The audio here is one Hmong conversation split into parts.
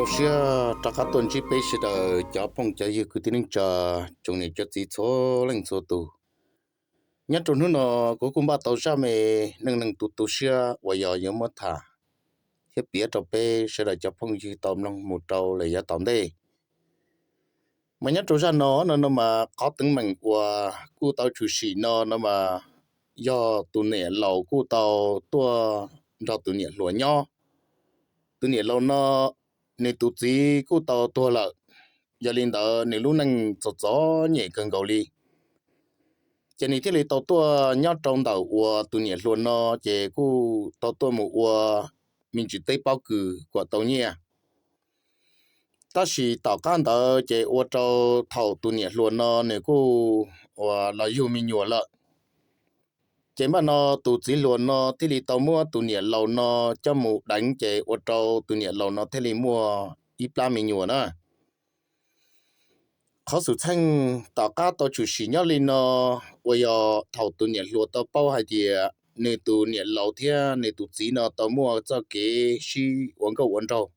Zoo siab rov qab tuaj ntsib peb sawv daws cov phooj cov ywg kwv tij neej tsa, tsoom niam tsoom txiv txhua leej txhua tus. Nyob rau hnub no kuv kuj npaj tau zaj me neej neeg tu tu siab uas yog yuav muab tham thiab piav rau peb sawv daws cov phooj ywg tau mloog mus rau lawm yav tom ntej. Mas nyob rau zaj no no no mas qhov teeb meem uas kuj tau tshwm sim no no mas yog tus niam laus kuj tau tuaj nrog tus niam hluas nyob. Tus niam laus no nws tus txiv kuj tau tuag lawm, yog li ntawd nws lub neej txom txom nyem kawg nkaus li. Ces nws thiaj li tau tuaj nyob rau ntawm uas tus niam hluas no ces kuj tau tuaj mus ua me ntsis teb pob kws kom tau nyiaj. Tab sis tom qab ntawd ces ua rau thaum tus niam hluas no nws kuj uas los yug me nyuam lawm, ces npaj no tus txiv hluas no thiaj li tau muab tus niam laus no coj mus deev, ces ua rau tus niam laus no thiaj li muaj ib plab me nyuam na. Qhov xwm txheej tom qab tau tshwm sim nyob li no uas yog thaum tus niam hluas tau paub hais tias nws tus niam laus thiab nws tus txiv no tau muaj txoj kev sib ua nkauj ua nraug,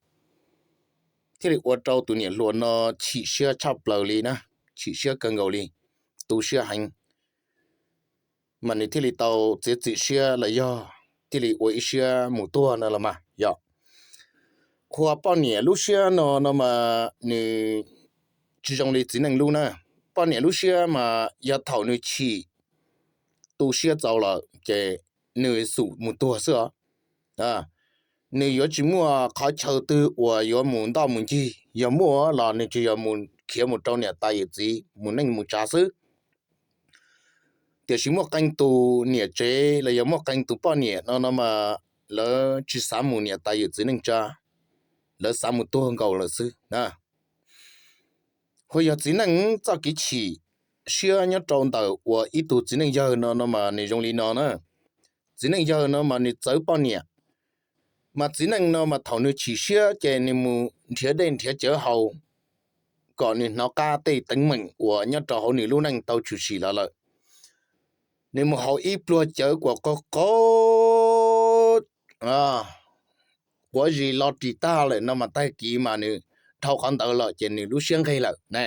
thiaj li ua rau tus niam hluas no chim siab tshaj plaws li na, chim siab kawg nkaus li, tu siab heev. Mas nws thiaj li tau txiav txim siab los yog thiaj li ua ib siab mus tuag no los mas yog. Qhua poj niam lub siab no no mas nws tsis zoo li txiv neej lub na. Poj niam lub siab mas yog thaum nws chim tu siab txaus lawm ces nws xum mus tuag xwb os. Nws yuav tsis muaj qhov chaw twg uas yuav mus ntoj mus ncig, yog muaj los nws tsis yog mus khiav mus rau niam tais yawm txiv mus neej mus tsav xwb. Tiam sis muaj qee tus niam tsev los yog muaj qee tus poj niam no no mas lawv tsis xav mus niam tais yawm txiv neej tsa, lawv xav mus tuag nkaus lawm xwb na. Hu yog txiv neej txoj kev chim siab nyob rau ntawm uas ib tug txiv neej yawg no no mas nws zoo li no na. Txiv neej yawg no mas nws txawv poj niam, mas txiv neej no mas thaum nws chim siab ces nws mus nrhiav dej nrhiav cawv haus kom nws hnov qab tej teeb meem uas nyob rau hauv nws lub neej tau tshwm sim los lawm. Nws mus haus ib pluag cawv kuas qaug qaug quav zis los ris tag lawm no mas tag kis mas nws dhau qhov ntawd lawm ces nws lub siab nqig lawm ne.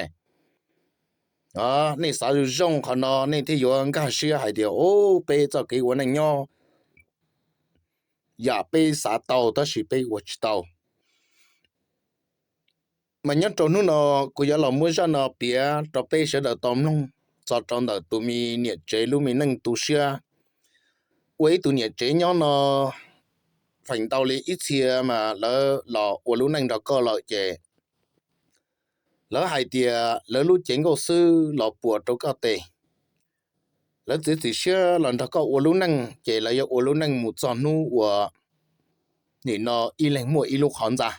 Nej xav zoo zoo qhov no nej thiaj yuav nkag siab hais tias, u, peb txoj kev ua neej nyob yam peb xav tau tab sis peb ua tsis tau. Mas nyob rau hnub no kuv yuav los muab zaj no piav rau peb sawv daws tau mloog txog rau ntawm tus me niam tsev lub me neej tu siab. Ua ib tug niam tsev nyob no feem ntau li ib txhia mas lawv los ua lub neej nrog koj lawm ces lawv hais tias lawv lub cev nkauj xwb los puas rau koj tes. Lawv txiav txim siab los nrog koj ua lub neej ces lawv yuav ua lub neej mus txog hnub uas nim no ib leeg muaj ib lub qhov ntxa.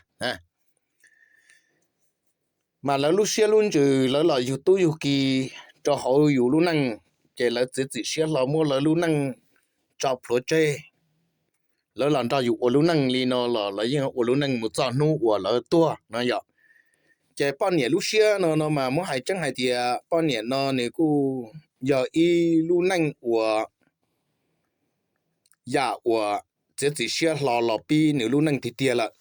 Mas lawv lub siab lub ntsws lawv los yug tub yug ki rau hauv yus lub neej, ces lawv txiav txim siab hlo muab lawv lub neej tso plhuav tseg. Lawv los nrog yus ua lub neej li no los lawv yeej ua lub neej mus txog hnub uas lawv tuag no yom. Ces poj niam lub siab no no mas muab hais tseeb hais tias poj niam no nws kuj yog ib lub neej uas yam uas txiav txim siab hlo los pib nws lub neej tiag tiag lawm.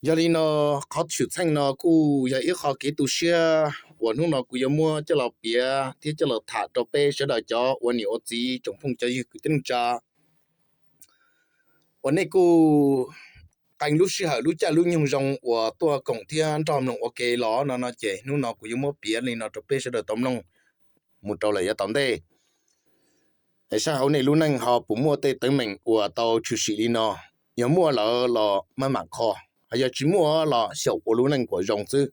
Yog li no, qhov xwm txheej no kuj yog ib qho kev tu siab uas hnub no kuv yuav muab coj los piav thiab coj los tham rau peb sawv daws cov ua niam ua txiv tsoom phooj cov ywg kwv tij neej tsa uas nej kuj qee lub sij hawm lub caij lub nyoog zoo uas tuaj koom thiab nrog mloog ua ke los no no ces hnub no kuv yuav muab piav li no rau peb sawv daws tau mloog mus rau lawm yav tom ntej. Es sab hauv nej lub neej ho puas muaj tej teeb meem uas tau tshwm sim li no? Yog muaj lawm los maj mam kho, ho yog tsis muaj los xyaum ua lub neej kom zoo xwb.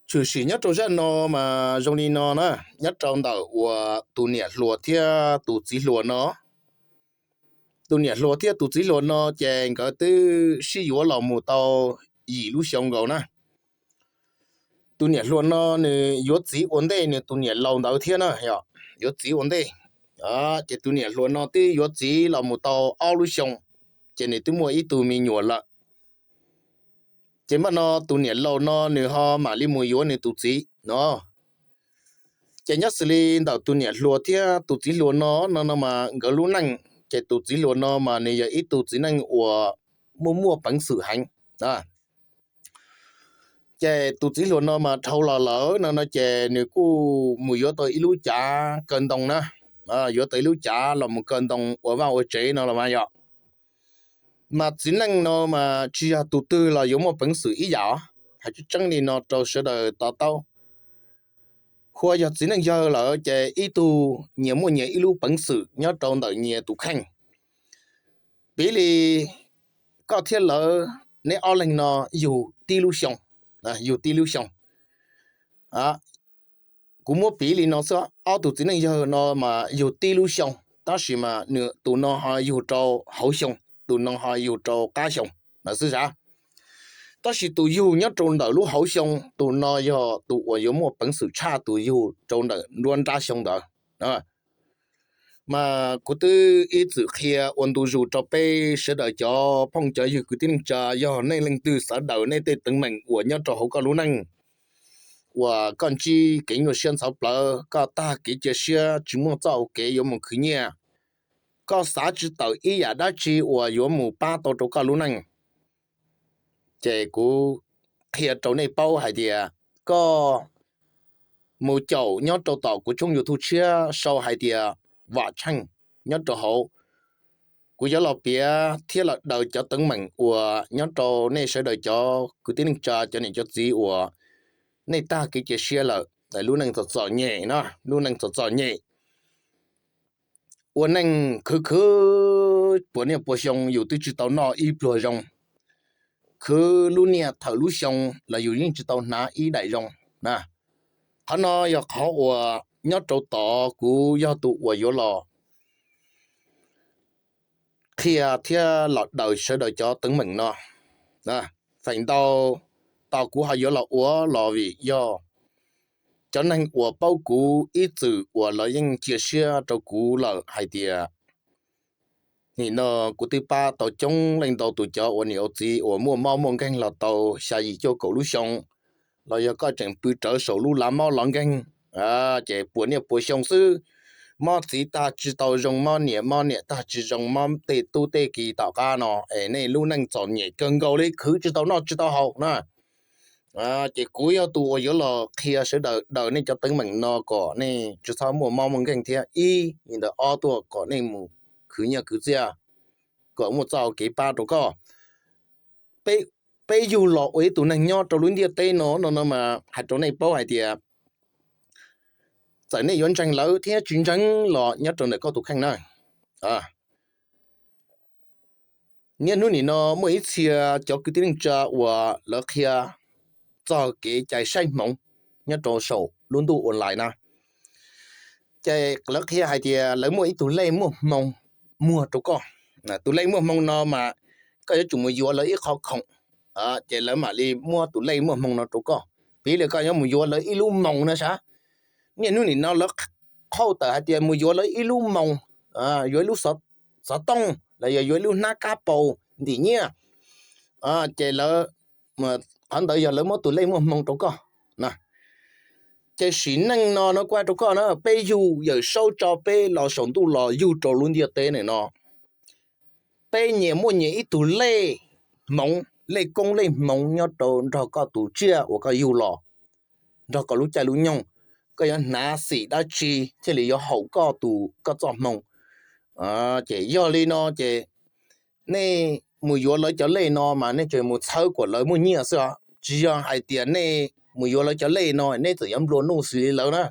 Tshwm sim nyob rau zaj no mas zoo li no na, nyob rau ntawm uas tus niam hluas thiab tus txiv hluas no. Tus niam hluas thiab tus txiv hluas no ces nkawd twb sib yuav los mus tau yim lub xyoo nkaus na. Tus niam hluas no nws yuav txiv ua ntej nws tus niam laus ntawd thiab na, yuav txiv ua ntej. Ces tus niam hluas no twb yuav txiv los mus tau ob lub xyoo, ces nws twb muaj ib tug me nyuam lawm. Ces npaj no tus niam laus no nws ho mam li mus yuav nws tus txiv no. Ces nyob xws li ntawm tus niam hluas thiab tus txiv hluas no no no mas nkawd lub neej Ces tus txiv hluas no mas nws yog ib tug txiv neej uas muaj muaj peev xwm heev. Ces tus txiv hluas no mas dhau los lawm no no ces nws kuj mus yuav tau ib lub cav kaw ntoo na, yuav tau ib lub cav los mus kaw ntoo ua vaj ua tsev no los mas yog. Mas txiv neej no mas tsis yog tus twg los yuav muaj peev xwm ib yam. Hais tseeb tseeb li no rau sawv daws to taub, hu ua yog txiv neej yawg lawm ces ib tug nyias muaj nyias ib lub peev xwm nyob rau ntawm nyias tus kheej. Piv li koj thiab lawv, neb ob leeg no yug tib lub xyoo, yug tib lub xyoo. Kuv muab piv li no xwb, ob tug txiv neej yawg no mas yug tib lub xyoo, tab sis mas nws tus no ho yug rau hauv xyoo, tus no ho yug rau qab xyoo mas xwb sav. Tab sis tus yug nyob rau ntawm lub hauv xyoo, tus no yog tus uas yuav muaj peev xwm tshaj tus yug rau ntawm nruab nrab xyoo ntawd. Mas kuv twb ib txwm qhia ua ntu zus rau peb sawv daws cov phooj cov ywg kwv tij neej tsa, yog nej leej twg xav daws nej tej teeb meem uas nyob rau hauv koj lub neej, uas koj ntsib kev nyuaj siab ntxhov plawv, koj tag kev cia siab tsis muaj txoj hau kev yuav mus khwv nyiaj, koj xav tsis tawm ib yam dab tsi uas yuav mus pab tau rau koj lub neej, ces kuv qhia rau nej paub hais tias koj mus caum nyob rau tom kuv tshooj YouTube tshiab sau hais tias Vam Tsheej nyob rau hauv. Kuv yuav los piav thiab los daws cov teeb meem uas nyob rau nej sawv daws cov kwv tij neej tsa, cov niam cov txiv uas nej tag kev cia siab lawm, lub neej txom txom nyem no, lub neej txom txom nyem. Ua neej khwv khwv puas niaj puas xyoo yus twb tsis tau noj ib pluag zoo, khwv lub niaj thawm lub xyoo los yus yeej tsis tau hnav ib daim zoo. Qhov no yog qhov uas nyob rau tod kuv yog tus uas yuav los qhia thiab los daws sawv daws cov teeb meem no. Feem ntau tos kuv ho yuav los ua los vim yog cov neeg uas paub kuv ib txwm uas lawv yeej cia siab rau kuv lawm hais tias nim no kuv twb pab tau coob leej ntau tus cov ua niam ua txiv uas muaj mob muaj nkeeg los tau xya yim cuaj kaum lub xyoo, los yog koj tseem pw rawv saum lub lav mob los nkeeg, ces puas niaj puas xyoo xwb, mob txiv tag tsis tau zoo, mob niam mob niam tag tsis zoo, mob tej tub tej ki tom qab no, es nej lub neej txom nyem kawg nkaus li, khwv tsis tau noj tsis tau haus na. Ces kuv yog tus uas yuav los qhia sawv daws daws nej cov teeb meem no kom nej tsis txhob muaj mob muaj nkeeg thiab, ib li ntawd ob tuaj kom nej mus khwv nyiaj khwv txiaj, kom muaj txoj hau kev pab rau koj. Peb yug los ua ib tug neeg nyob rau lub ntiaj teb no no no mas hais rau nej paub hais tias txawm nej yuav ntseeg lawv thiab tsis ntseeg los nyob rau ntawm koj tus kheej na. Niaj hnub nim no muaj ib txhia cov kwv tij neej tsa uas lawv qhia txog kev cai saib hmoov nyob rau saum lub ntuj online na. Ces lawv qhia hais tias lawv muaj ib tug lej muaj hmoo muag rau koj. Tus lej muaj hmoo no mas koj yuav tsum mus yuav lawv ib qho khoom, ces lawv mam li muab tus lej muaj hmoo no rau koj. Piv li koj yuav mus yuav lawv ib lub moos no sav. Niaj hnub nim no lawv qhauj tawm hais tias mus yuav lawv ib lub moos, yuav ib lub xov tooj los yog yuav ib lub hnab kab paus ntim nyiaj, ces lawv, qhov ntawd yog lawv muab tus lej muaj hmoo rau koj. Ces sim neej no no kuv hais rau koj na, peb yug Yawm Saub tso peb los saum ntuj los yug rau lub ntiaj teb no, peb nyias muaj nyias ib tug lej hmoov, lej koob lej hmoov nyob rau nrog koj tus tsiaj uas koj yug los, nrog koj lub caij lub nyoog, koj yuav hnav xim dab tsi thiaj li yuav haum koj tus koj txoj hmoo. Ces yog li no ces nej mus yuav lawv cov lej no mas nej tsuas mus txhawb kom lawv muaj nyiaj xwb os, tsis yog hais tias nej mus yuav lawv cov lej no nej txawm yuav nplua nuj xws li lawv na.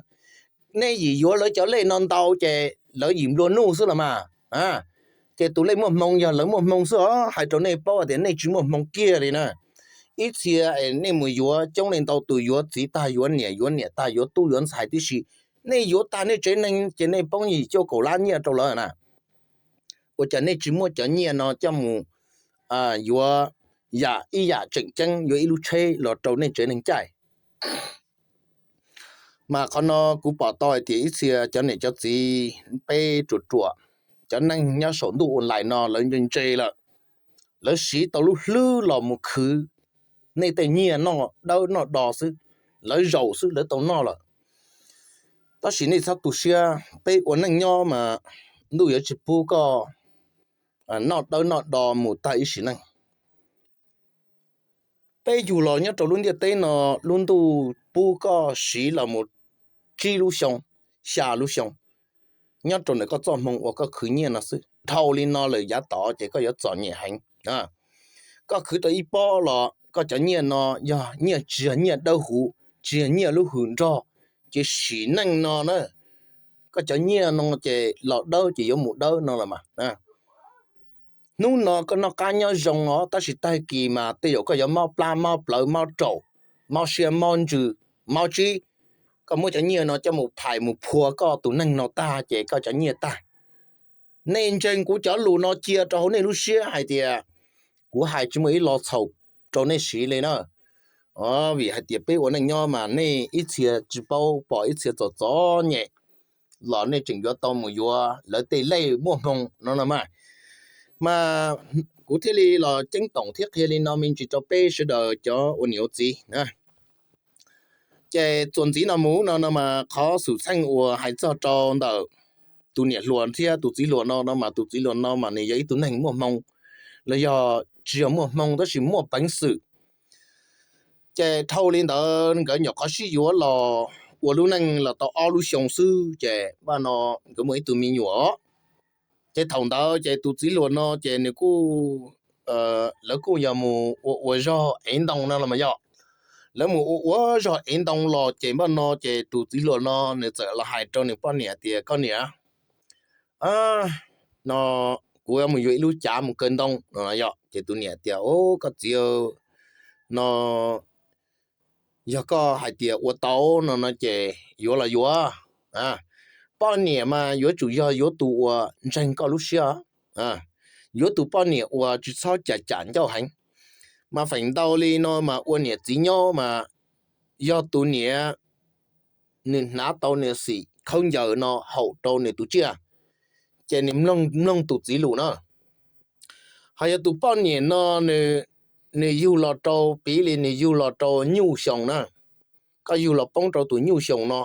Nej yim yuav lawv cov lej no ntau ces lawv yim nplua nuj xwb los mas. Ces tus lej muaj hmoo yog lawv muaj hmoo xwb os, hais rau nej paub tias nej tsis muaj hmoo kiag li na. Ib txhia es nej mus yuav coob leej ntau tus, yuav txiv tag yuav niam, yuav niam tag yuav tub yuav ntxhais tib si, nej yuav tag nej tsev neeg ces nej poob yim cuaj kaum lab nyiaj rau lawv na. Ua cas nej tsis muab cov nyiaj no coj mus yuav yam ib yam tseem ceeb, yuav ib lub tsheb los rau nej tsev neeg caij? Mas qhov no kuv pom tau hais tias ib txhia cov niam cov txiv peb ruam ruam, cov neeg nyob saum ntuj online no lawv ntse ntse lawm, lawv siv tau lub hlwb los mus khwv nej tej nyiaj noj dawb noj do xwb, lawv zaum xwb lawv tau noj lawm. Tab sis nej txhob tu siab, peb ua neej nyob mas ntuj yuav tsis pub koj noj dawb noj do mus tag ib sim neej. Peb yug los nyob rau lub ntiaj teb no, lub ntuj pub koj siv los mus tsib lub xyoo, xya lub xyoo, nyob rau ntawm koj txoj hmoo uas koj khwv nyiaj no xwb. Dhau li no lawm yav tom ces koj yuav txom nyem heev. Koj khwv tau ib pob los koj cov nyiaj no yog nyiaj tsis yog nyiaj dawb huv, tsis yog nyiaj lub hws nrog, ces sim neej no na, koj cov nyiaj no ces los dawb ces yuav mus dawb no los mas. Hnub no koj noj qab nyob zoo os, tab sis tag kis mas tej zaum koj yuav mob plab mob plawv mob raum, mob siab mob ntsws, mob tsib. Koj muab cov nyiaj no coj mus phais mus phua koj tus neeg no tag ces koj cov nyiaj tag. Nej ntseeg kuv cov lus no cia rau hauv nej lub siab hais tias kuv hais tsis muaj ib lo txhaum rau nej siv li na. Vim hais tias peb ua neej nyob mas nej ib txhia tsis paub pom ib txhia txom txom nyem los nej tseem yuav tau mus yuav lawv tej lej muaj hmoo no no mas. Mas kuv thiaj li los ceeb toom thiab qhia li no me ntsis rau peb sawv daws cov ua niam ua txiv. Ces txuas ntxiv no mus no no mas qhov xwm txheej uas hais txog rau ntawm tus niam hluas thiab tus txiv hluas no no mas tus txiv hluas no mas nws yog ib tug neeg muaj hmoo, los yog tsis yog muaj hmoo tab sis muaj peev xwm. Ces dhau li ntawd nkawd nyuam qhuav sib yuav los ua lub neej los tau ob lub xyoo xwb ces npaj no nkawd muaj ib tug me nyuam. Ces thaum ntawd ces tus txiv hluas no ces nws kuj, lawv kuj yog mus ua ua zog ev ntoo no los mas yog. Lawv mus ua ua zog ev ntoo los ces npaj no ces tus txiv hluas no nws txawm los hais rau nws poj niam tias, koj niam, no kuv mus yuav ib lub cav mus kaw ntoo no yom. Ces tus niam tias, o, koj txiv, no yog koj hais tias ua tau no no ces yuav los yuav. Poj niam mas yuav tsum yog yuav tus uas ntseeg koj lub siab, yuav tus poj niam uas tsis txhob cam cam ncauj heev. Mas feem ntau li no mas ua niam txiv nyob mas yog tus niam nws hnav tau nws xim khaub ncaws no haum rau nws tus tsiaj, ces nws mloog tus txiv lus na. Ho yog tus poj niam no nws yug los rau, piv li nws yug los rau nyuj xyoo na, koj yug los poob rau tus nyuj xyoo no,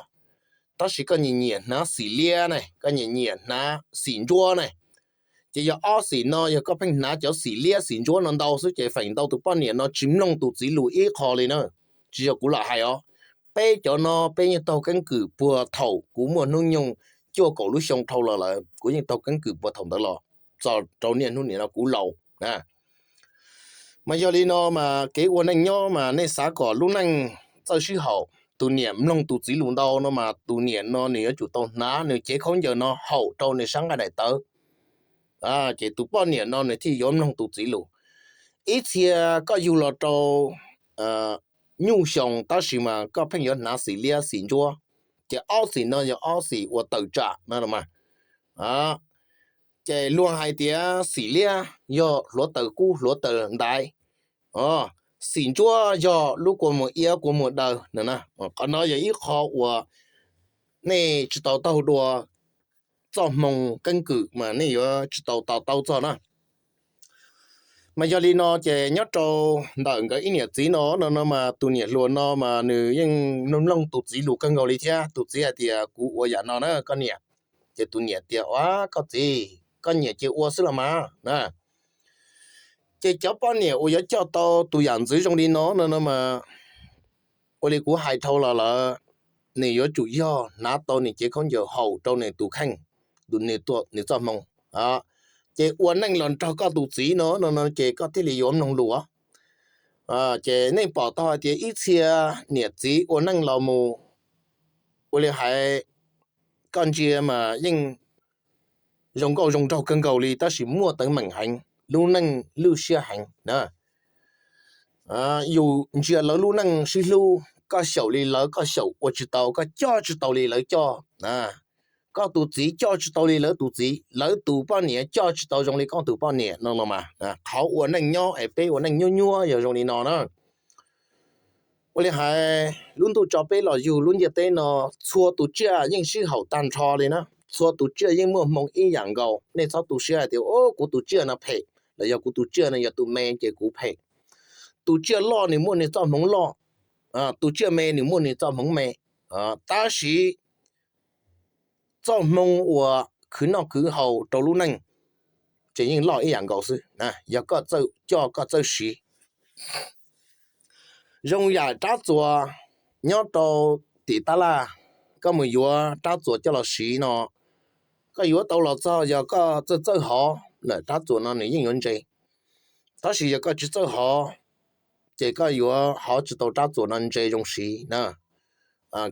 tab sis koj nyiam nyiam hnav xim liab ne, koj nyiam nyiam hnav xim ntsuab ne, ces yog ob xim no yog koj pheej hnav cov xim liab xim ntsuab no ntau xwb ces feem ntau tus poj niam no tsis mloog tus txiv lus ib qho li na. Tsis yog kuv lam hais os, peb cov no peb yeej taug keeb kwm puag thaum kuv muaj hnub nyoog cuaj kaum lub xyoo dhau los lawm, kuv yeej taug keeb kwm puag thaum ntawd los txog rau niaj hnub nim no kuv laus. Mas yog li no mas kev ua neej nyob mas nej xav kom lub neej txawj sib haum, tus niam mloog tus txiv lus ntau no mas tus niam no nws yuav tsum tau hnav nws cev khaub ncaws no haum rau nws sab nqaij daim tawv, ces tus poj niam no nws thiaj yuav mloog tus txiv lus. Ib txhia koj yug los rau nyuj xyoo tab sis mas koj pheej yuav hnav xim liab xim ntsuab, ces ob xim no yog ob xim uas tawm tsam no los mas. Ces luag hais tias xim liab yog hluav taws kub hluav taws ntaiv, xim ntsuab yog lub kua muag iab kua muag daw no. Qhov no yog ib qho uas nej tsis tau taug dua txoj hmoo keeb kwm mas nej yuav tsis tau to taub txog na. Mas yog li no ces nyob rau ntawm nkawd ib niam txiv no no no mas tus niam hluas no mas nws yeej mloog mloog tus txiv lus kawg nkaus li thiab. Tus txiv hais tias kuv ua yam no na koj niam. Ces tus niam tias ua koj txiv, koj nyiam ces ua xwb los mas na. Ces cov poj niam uas yuav coj tau tus yam ntxwv zoo li no no no mas ua li kuv hais dhau los lawm, nws yuav tsum yog hnav tau nws cev khaub ncaws haum rau nws tus kheej, nws txoj hmoo. Ces ua neej los nrog koj tus txiv no no no ces koj thiaj li yuav mloog lus. Ces nej pom tau hais tias ib txhia niam txiv ua neej los mus, ua li hais, koj ntsia mas yeej zoo nkauj zoo nraug kawg nkaus li tab sis muaj teeb meem heev, lub neej lwj siab heev na. Yus ntsia lawv lub neej sib hlub, koj xyaum li lawv koj xyaum ua tsis tau, koj coj tsis tau li lawv coj. Koj tus txiv coj tsis tau li lawv tus txiv, lawv tus poj niam coj tsis tau zoo li koj tus poj niam no los mas. Qhov ua neej nyob es peb ua neej nyuab nyuab yog zoo li no na. Ua li hais lub ntuj tso peb los yug lub ntiaj teb no, txhua tus tsiaj yeej sib haum tag nrho li na, txhua tus tsiaj yeej muaj hmoo ib yam nkaus. Nej txhob tu siab hais tias kuv tus tsiaj no phem los yog kuv tus tsiaj no yog tus me ces kuv phem. Tus tsiaj loj nws muaj nws txoj hmoov loj, tus tsiaj me nws muaj nws txoj hmoov me. Tab sis txoj hmoo uas khwv noj khwv haus rau lub neej, ces yeej loj ib yam nkaus xwb. Yog koj txawj coj koj txawj siv. Zoo yam rab txuas nyob rau tim tab laj, koj mus yuav rab txuas coj los siv no, koj yuav tau los txog yog koj txawj txawj hov lawm rab txuas no nws yeej yuav ntse. Tab sis yog koj tsis txawj hov, ces koj yuav hov tsis tau rab txuas no ntse zoo siv na.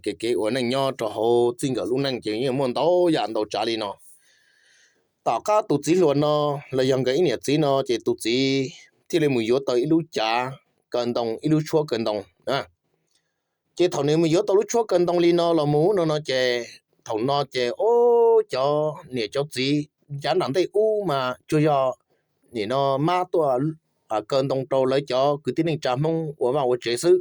Kev kev ua neej nyob rau hauv txij nkawm lub neej ces yeej muaj ntau yam ntau tsav li no. Tom qab tus txiv hluas no los yog nkawd ib niam txiv no ces tus txiv thiaj li mus yuav tau ib lub cav kaw ntoo, ib lub tshuab kaw ntoo. Ces thaum nws mus yuav tau lub tshuab kaw ntoo li no los mus no no ces thaum no ces o, cov niam cov txiv cav nram ntej ub mas tsuas yog nim no mab tuaj kaw ntoo rau lawv cov kwv tij neej tsa Hmoob ua vaj ua tsev xwb.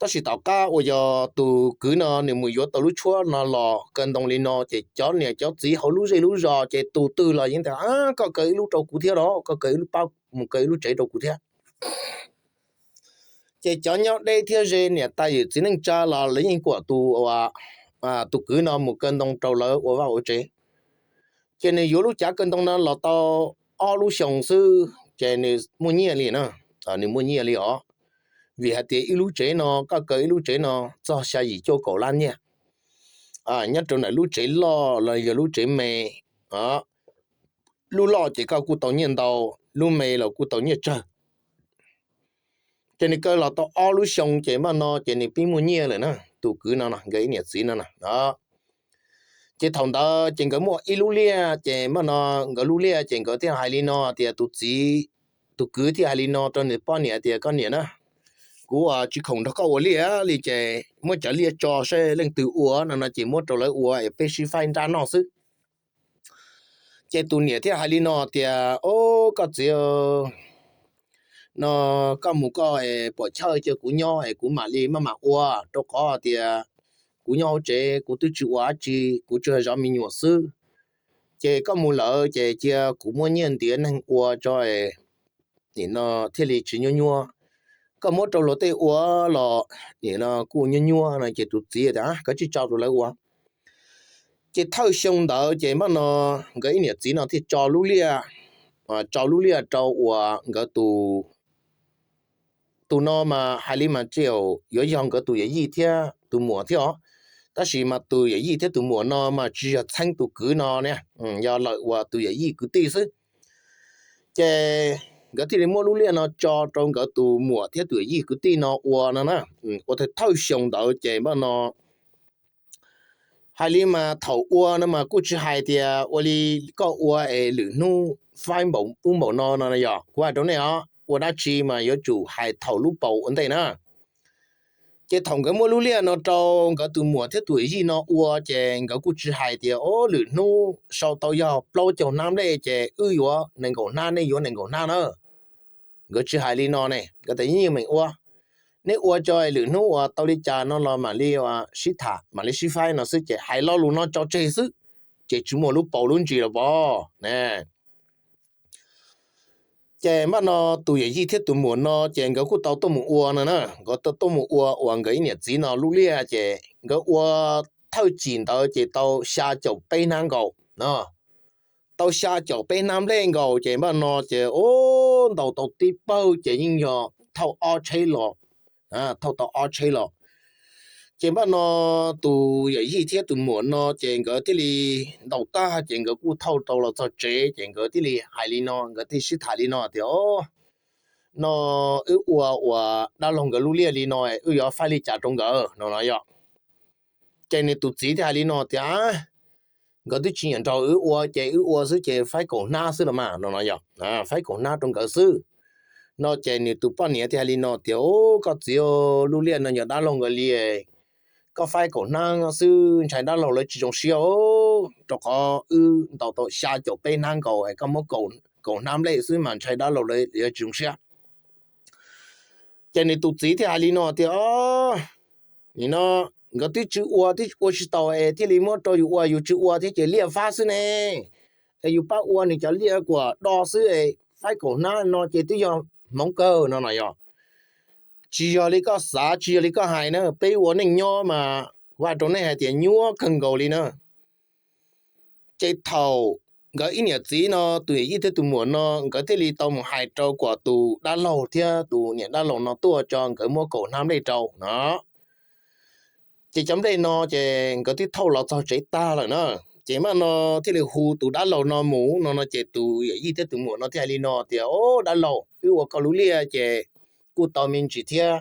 Tab sis tom qab uas yog tus kwv no nws mus yuav tau lub tshuab no los kaw ntoo li no ces cov niam cov txiv hauv lub zej lub zos ces tus twg los yeej tias, koj kaw ib lub rau kuv thiab los, koj kaw ib lub pab mus kaw ib lub tsev rau kuv thiab. Ces cov nyob deb thiab ze niam tais yawm txiv neej tsa los lawv yeej kuam tus, tus kwv no mus kaw ntoo rau lawv ua vaj ua tsev. Ces nws yuav lub cav kaw ntoo no los tau ob lub xyoo xwb ces nws muaj nyiaj li na. Nws muaj nyiaj li os, vim hais tias ib lub tsev no, koj kaw ib lub tsev no txog xya yim cuaj kaum lab nyiaj, nyob rau ntawm lub tsev loj los yog lub tsev me. Lub loj ces koj kuj tau nyiaj ntau, lub me los kuj tau nyiaj tsawg. Ces nws kaw los tau ob lub xyoo ces npaj no ces nws pib muaj nyiaj lawm na, tus kwv no no nkawd ib niam txiv no no. Ces thaum ntawd ces nkawd muaj ib lub liaj ces npaj no nkawd lub liaj ces nkawd thiaj hais li no tias tus txiv, tus kwv thiaj hais li no rau nws poj niam tias, koj niam na, kuv tsis khoom nrog koj ua liaj li ces muab cov liaj tso seb leej twg ua no no ces muab rau lawv ua es peb sib faib nrab noj xwb. Ces tus niam thiaj hais li no tias, o, koj txiv, no koj mus koj es puam chawj cia kuv nyob es kuv mam li maj mam ua, rau qhov tias kuv nyob hauv tsev kuv twb tsis ua dab tsi, kuv tsuas zov me nyuam xwb. Ces koj mus lawm ces cia kuv muab nyiaj ntiav neeg ua tso, nim no thiaj li tsis nyuaj nyuaj. Koj muab rau luag tej ua los nim no kuj nyuaj nyuaj no ces tus txiv tias, koj tsij tso rau lawv ua. Ces thawj xyoo ntawd ces npaj no nkawd ib niam txiv no thiaj tso lub liaj, tso lub liaj rau uas nkawd tus, tus no mas hais li mas tseem yuav yog nkawd tus yawm yij thiab tus muam thiab os. Tab sis mas tus yawm yij thiab tus muam no mas tsis yog txheeb tus kwv no ne, yog lawm uas tus yawm yij kwv tij xwb. Ces nkawd thiaj li muab lub liaj no tso rau nkawd tus muam thiab tus yawm yij kwv tij no ua no na. Ua thawj xyoo ntawd ces npaj no hais li mas thaum ua no mas kuj tsis hais tias ua li koj ua es lwm hnub faib npaum ub npaum no no yog kuv hais rau nej os, ua dab tsi mas yuav tsum hais thaum lub paus ua ntej na. Ces thaum nkawd muab lub liaj no rau nkawd tus muam thiab tus yij no ua ces nkawd kuj tsis hais tias, o, lwm hnub sau tau yog plaub caug hnab nplej ces wb yuav nees nkaum hnab, nej yuav nees nkaum hnab na. Nkawd tsis hais li no ne, nkawd tias yeej meem ua, nej ua tso lwm hnub uas tau li cas no los mam li sib tham mam li sib faib no xwb ces hais lo lus no tso tseg xwb, ces tsis muaj lub paus lub ntsis los pov ne. Ces npaj no tus yawm yij thiab tus muam no ces nkawd kuj tau tuaj mus ua no na, nkawd tau tuaj mus ua uas nkawd ib niam txiv no lub liaj ces nkawd ua thawj chim ntawd ces tau xya caum peb hnab nkaus no. Tau xya caum peb hnab nplej nkaus ces npaj no ces, o, ntaus tau tib pawg ces yeej yog thauj ob tsheb los, thauj tau ob tsheb los. Ces npaj no tus yawm yij thiab tus muam no ces nkawd thiaj li ntaus tag ces nkawd kuj thauj tau los txog tsev ces nkawd thiaj li hais li no, nkawd thiaj sib tham li no tias, o, no wb ua uas dab laug nkawd lub liaj li no wb yuav faib li cas rau nkawd no no yog. Ces nws tus txiv thiaj hais li no tias, nkawd twb tsis nyiam nrog wb ua ces wb ua xwb ces faib kaum hnab xwb los mas no no yog, faib kaum hnab rau nkawd xwb. No ces nws tus poj niam thiaj hais li no tias, o, koj txiv, lub liaj no yog dab laug nkawd li, koj faib kaum hnab xwb ntshai dab laug lawv tsis zoo siab, rau qhov wb ntaus tau xya caum peb hnab nkaus es koj muab kaum hnab nplej xwb mas ntshai dab laug lawv yuav tsis zoo siab. Ces nws tus txiv thiaj hais li no tias, o, nim no nkawd twb tsis ua, twb ua tsis taus es thiaj li muab rau yus ua, yus tsis ua thiab ces liaj fab xwb ne. Es yus pab ua nws cov liaj kuam do xwb es faib kaum hnab no ces twb yog hmoov kawg no no yog. Tsis yog li koj xav, tsis yog li koj hais na, peb ua neej nyob mas kuv hais rau nej hais tias nyuaj kawg nkaus li na. Ces thaum nkawd ib niam txiv no, tus yawm yij thiab tus muam no, nkawd thiaj li tau mus hais rau kom tus dab laug thiab tus niam dab laug no tuaj tso nkawd muab kaum hnab nplej rau no. Ces cov nplej no ces nkawd twb thauj los txog tsev tag lawm na. Ces mam no thiaj li hu tus dab laug no mus no no ces tus yawm yij thiab tus muam no thiaj hais li no tias, Au, dab laug, wb ua koj lub liaj ces kuj tau me ntsis thiab,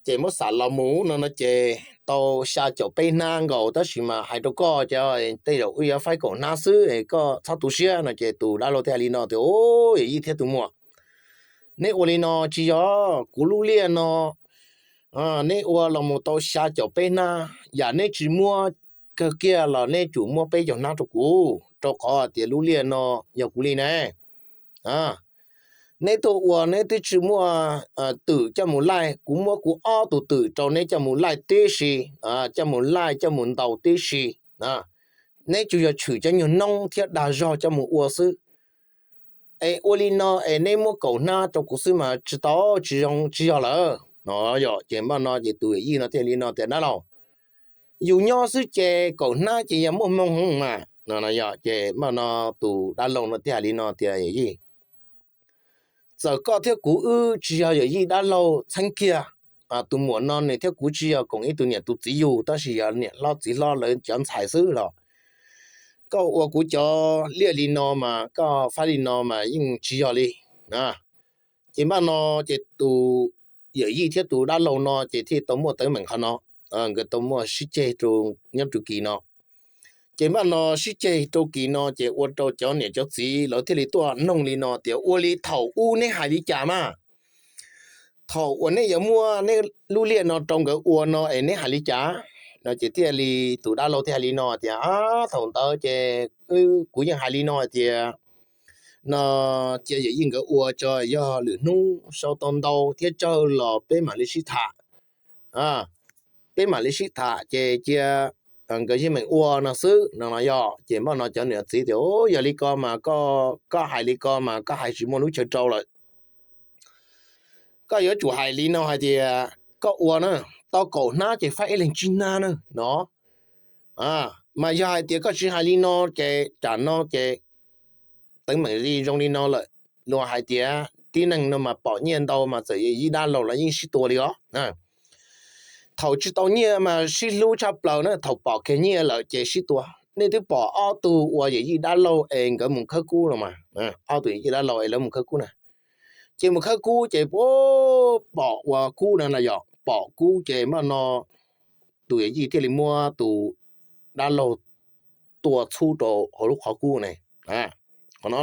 ces muab xam los mus no no ces tau xya caum peb hnab nkaus, tab sis mas hais rau koj ces tej zaum wb yuav faib kaum hnab xwb, koj txhob tu siab no. Ces tus dab laug thiaj hais li no tias, Au, yawm yij thiab tus muam, neb ua li no tsis yog, kuv lub liaj no neb ua los mus tau xya caum peb hnab, yam neb tsis muab kawg kiag los neb tsum muab peb caug hnab rau kuv, rau qhov tias lub liaj no yog kuv li ne. Neb tuaj ua neb twb tsis muaj twm coj mus laij, kuv muab kuv ob tug twm rau neb coj mus laij tib si, coj mus laij coj mus ntaus tib si. Neb tsuas yog tshwm cov nyuag noob thiab dag zog coj mus ua xwb. Es ua li no es neb muab kaum hnab rau kuv xwb mas tsis tau, tsis zoo, tsis yog lawm no. Yog ces mam no ces tus yawm yij no thiaj li no tias, Dab laug, yus nyob xwb ces kaum hnab ces yog muaj hmoo heev mas no. Yog ces mam no tus dab laug no thiaj hais li no tias, Yawm yij, txawm koj thiab kuv wb tsis yog yawm yij dab laug txheeb kiag, tus muam no nws thiab kuv tsis yog koom ib tug niam tus txiv yug, tab sis yog niam hlob txiv hlob lawv cov ntxhais xwb los koj ua kuv cov liaj li no mas koj faib li no mas yeej tsis yog li. Ces mam no ces tus yawm yij thiab tus dab laug no ces thiaj tau muaj teeb meem qhov no, nkawd tau muaj sib ceg rau nyob rau kis no. Ces mam no sib ceg rau kis no ces ua rau cov niam cov txiv lawv thiaj li tuaj noog li no tias, Ua li thaum ub neb hais li cas mas? Thaum uas neb yuav muab neb lub liaj no rau nkawd ua no es neb hais li cas? No ces thiaj li tus dab laug thiaj hais li no tias, Thaum ntawd ces kuv yeej hais li no hais tias, no, cia yawm yij nkawd ua tso, yog lwm hnub sau tau ntau thiab tsawg los peb mam li sib tham, peb mam li sib tham ces cia nkawd yeej meem ua no xwb no. Yog ces mam no cov niam txiv tias, Yog li ko mas koj hais li ko mas koj hais tsis muaj lub chaw rau lawm. Koj yuav tsum hais li no hais tias koj ua na, tau kaum hnab ces faib ib leeg tsib hnab na no. Mas yog hais tias koj tsis hais li no ces tam no ces teeb meem zoo li no lawm. Luag hais tias tib neeg no mas pom nyiaj ntau mas txawm yawm yij dab laug los yeej sib tua li os. Thaum tsis tau nyiaj mas sib hlub tshaj plaws na, thaum pom kiag nyiaj lawm ces sib tua. Nej twb pom ob tug uas yawm yij dab laug es nkawd mus khawb kub los mas, ob tug yawm yij dab laug es lawv mus khawb kub na, ces mus khawb kub ces pom ua kub na, yog pom kub ces mam no tus yawm yij thiaj li muab tus dab laug tua txhub rau hauv lub qhov kub ne. Qhov no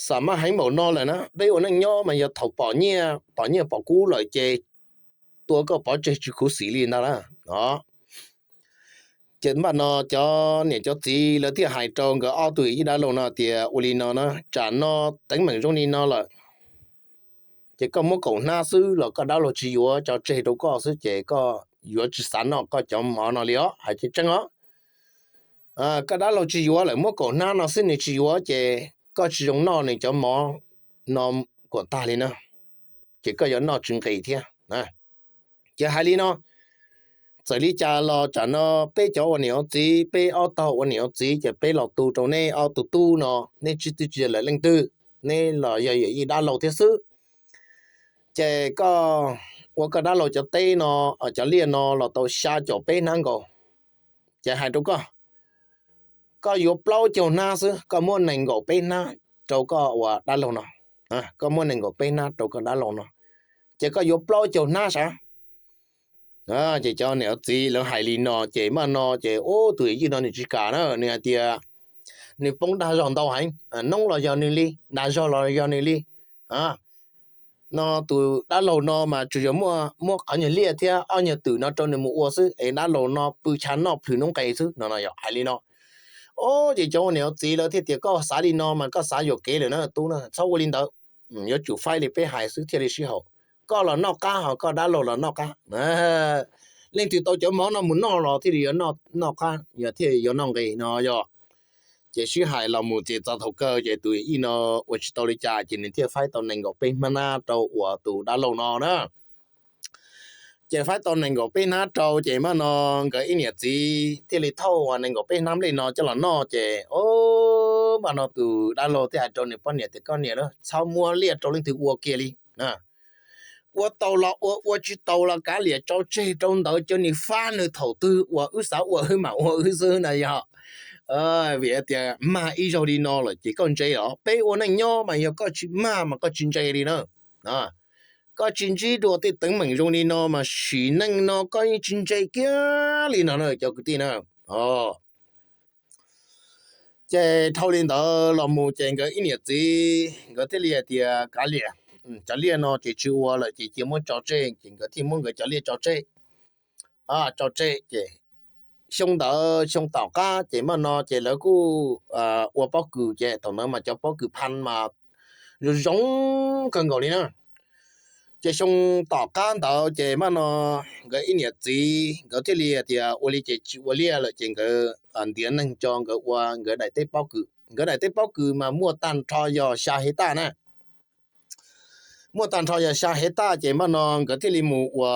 xam maj heev npaum no lawm na, peb ua neej nyob mas yog thaum pom nyiaj pom kub lawm ces tua koj pov tseg tsis khuv xim li ntag na. Ces mam no cov niam cov txiv lawv thiaj hais rau nkawd ob tug yawm yij dab laug no tias, Ua li no na, tsam no teeb meem zoo li no lawm, ces koj muab kaum hnab xwb los koj dab laug tsis yuav, tso tseg rau koj xwb ces koj yuav tsis xav noj koj cov mov no li os, hais tseeb tseeb os. Koj dab laug tsis yuav lawm, muab kaum hnab no xwb nws tsis yuav ces koj tsis zoo noj nws cov mov no kom tag li na, ces koj yuav noj tsis nqis thiab. Ces hais li no, txawm li cas los tsam no peb cov ua niam ua txiv, peb ob tog ua niam ua txiv ces peb los tu rau nej ob tug tub no, nej tsis twb tsis yog lawv leej twg, neb los yog yawm yij dab laug thiab xwb. Ces koj ua koj dab laug cov teb no, cov liaj no los tau xya caum peb hnab nkaus, ces hais rau koj, koj yuav plaub caug hnab xwb, koj muab nees nkaum peb hnab rau koj ua dab laug no, koj muab nees nkaum peb hnab rau koj dab laug no, ces koj yuav plaub caug hnab sav. Ces cov niam txiv lawv hais li no ces mam no ces ub tus yawm yij no nws tsis kam na, nws hais tias nws poob dag zog ntau heev, noob los yog nws li, dag zog los yog nws li. No tus dab laug no mas tsuas yog muab qhov nyuag liaj thiab ob nyuag twm no rau nws mus ua xwb es dab laug no pw chav noj plhws noob nqes xwb no, no yog hais li no. Ub ces cov ua niam ua txiv lawv thiaj tias koj xav li no mas koj xav yuam kev lawm na tub na, txhob ua li ntawd, yuav tsum faib li peb hais xwb thiaj li sib haum. Koj los noj qab ho koj dab laug los noj qab. Leej twg tau cov mov no mus noj los thiaj li yuav noj qab, yog thiaj yuav noj nqis no yog. Ces sib hais los mus ces txog thaum kawg ces tus yawm yij no ua tsis tau li cas ces nws thiaj faib tau nees nkaum peb hnab rau uas tus dab laug no na. Ces faib tau nees nkaum peb hnab rau ces mas no nkawd ib niam txiv thiaj li thauj uas nees nkaum peb hnab nplej no coj los noj ces o, mas no tus dab laug thiaj hais rau nws poj niam tias, koj niam, txhob muab liaj rau leej twg ua kiag li. Ua tau los ua, ua tsis tau los kav liam, tso tseg rau ntawd, cia nws fab nws, thaum twg uas wb xav ua wb mam ua wb xwb na yog. Vim tias mag ib zaug li no lawm ces koj ntse los? Peb ua neej nyob mas yog koj tsis mag mas koj tsis ntse li na. Koj tsis ntsib dua tej teeb meem zoo li no mas sim neej no koj yeej tsis ntse kiag li no na cov kwv tij na. Ces dhau li ntawd los mus ces nkawd ib niam txiv nkawd thiaj li hais tias, kav liam, cov liaj no ces tsis ua lawm ces cia muab tso tseg. Ces nkawd thiaj muab nkawd cov liaj tso tseg. Tso tseg ces xyoo ntawd xyoo tom qab ces mas no ces lawv kuj ua pob kws ces thaum ntawd mas cov pob kws pha mas zoo zoo kawg nkaus li na. Ces xyoo tom qab ntawd ces mas no nkawd ib niam txiv nkawd thiaj li tias ua li ces tsis ua liaj lawm ces nkawd ntiav neeg tso nkawd ua nkawd daim teb pob kws. Nkawd daim teb pob kws mas muaj tag nrho yog xya hecta na. Muaj tag nrho yog xya hecta ces mas no nkawd thiaj li mus ua,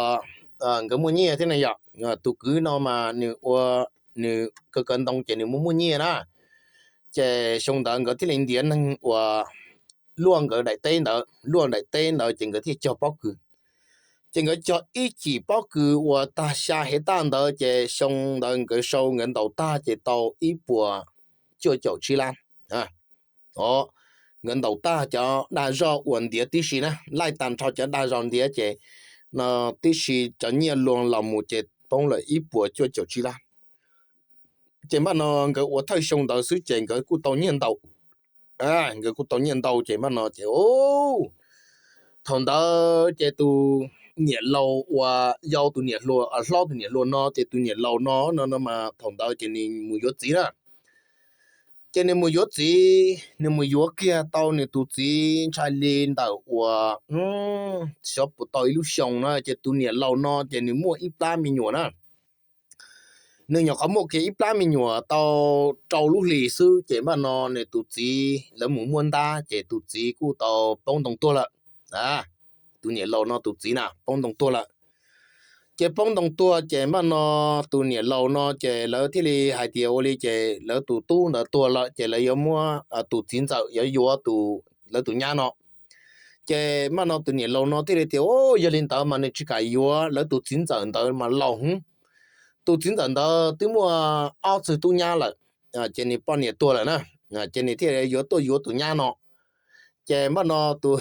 nkawd muaj nyiaj thiab ne yom. Tus kwv no mas nws ua, nws kaw kaw ntoo ces nws muaj muaj nyiaj na. Ces xyoo ntawd nkawd thiaj li ntiav neeg uas luaj nkawd daim teb ntawd, luaj daim teb ntawd ces nkawd thiaj cog pob kws. Ces nkawd cog ib cim pob kws uas tag xya hecta ntawd ces xyoo ntawd nkawd sau nkawd ntaus tag ces tau ib puas cuaj caum tsib lab. Nkawd ntaus tag cov dag zog uas ntiav tib si na, laij tag nrho cov dag zog ntiav ces no tib si cov nyiaj luag los mus ces poob lawm ib puas cuaj caum tsib lab. Ces mas no nkawd ua thawj xyoo ntawd xwb ces nkawd kuj tau nyiaj ntau. Nkawd kuj tau nyiaj ntau ces mas no ces thaum ntawd ces tus niam laus uas yau tus niam hluas, hlob tus niam hluas no ces tus niam laus no no no mas thaum ntawd ces nws mus yuav txiv na. Ces nws mus yuav txiv, nws mus yuav kiag tau nws tus txiv ntshai li ntawm uas xyov puas tau ib lub xyoo na ces tus niam laus no ces nws muaj ib plab me nyuam na. Nws nyuam qhuav muaj kiag ib plab me nyuam tau rau lub hlis xwb ces mas no nws tus txiv lawv mus muaj ntab ces tus txiv kuj tau poob ntoo tuag lawm. Tus niam laus no tus txiv na poob ntoo tuag lawm. Ces poob ntoo tuag ces mas no tus niam laus no ces lawv thiaj li hais tias ua li ces lawv tus tub ntawd tuag lawm ces lawv yuav muab tus txiv ntxawm yuav yuav lawv tus nyab no. Ces mas no tus niam laus no thiaj li tias, yog li ntawd mas nws tsis kam yuav lawv tus txiv ntxawm ntawd mas laus hwv. Tus txiv ntxawm ntawd twb muaj ob txwg tub nyab lawm, ces nws poj niam tuag lawm na, ces nws thiaj yuav tuaj yuav tus nyab no. Ces mas no tus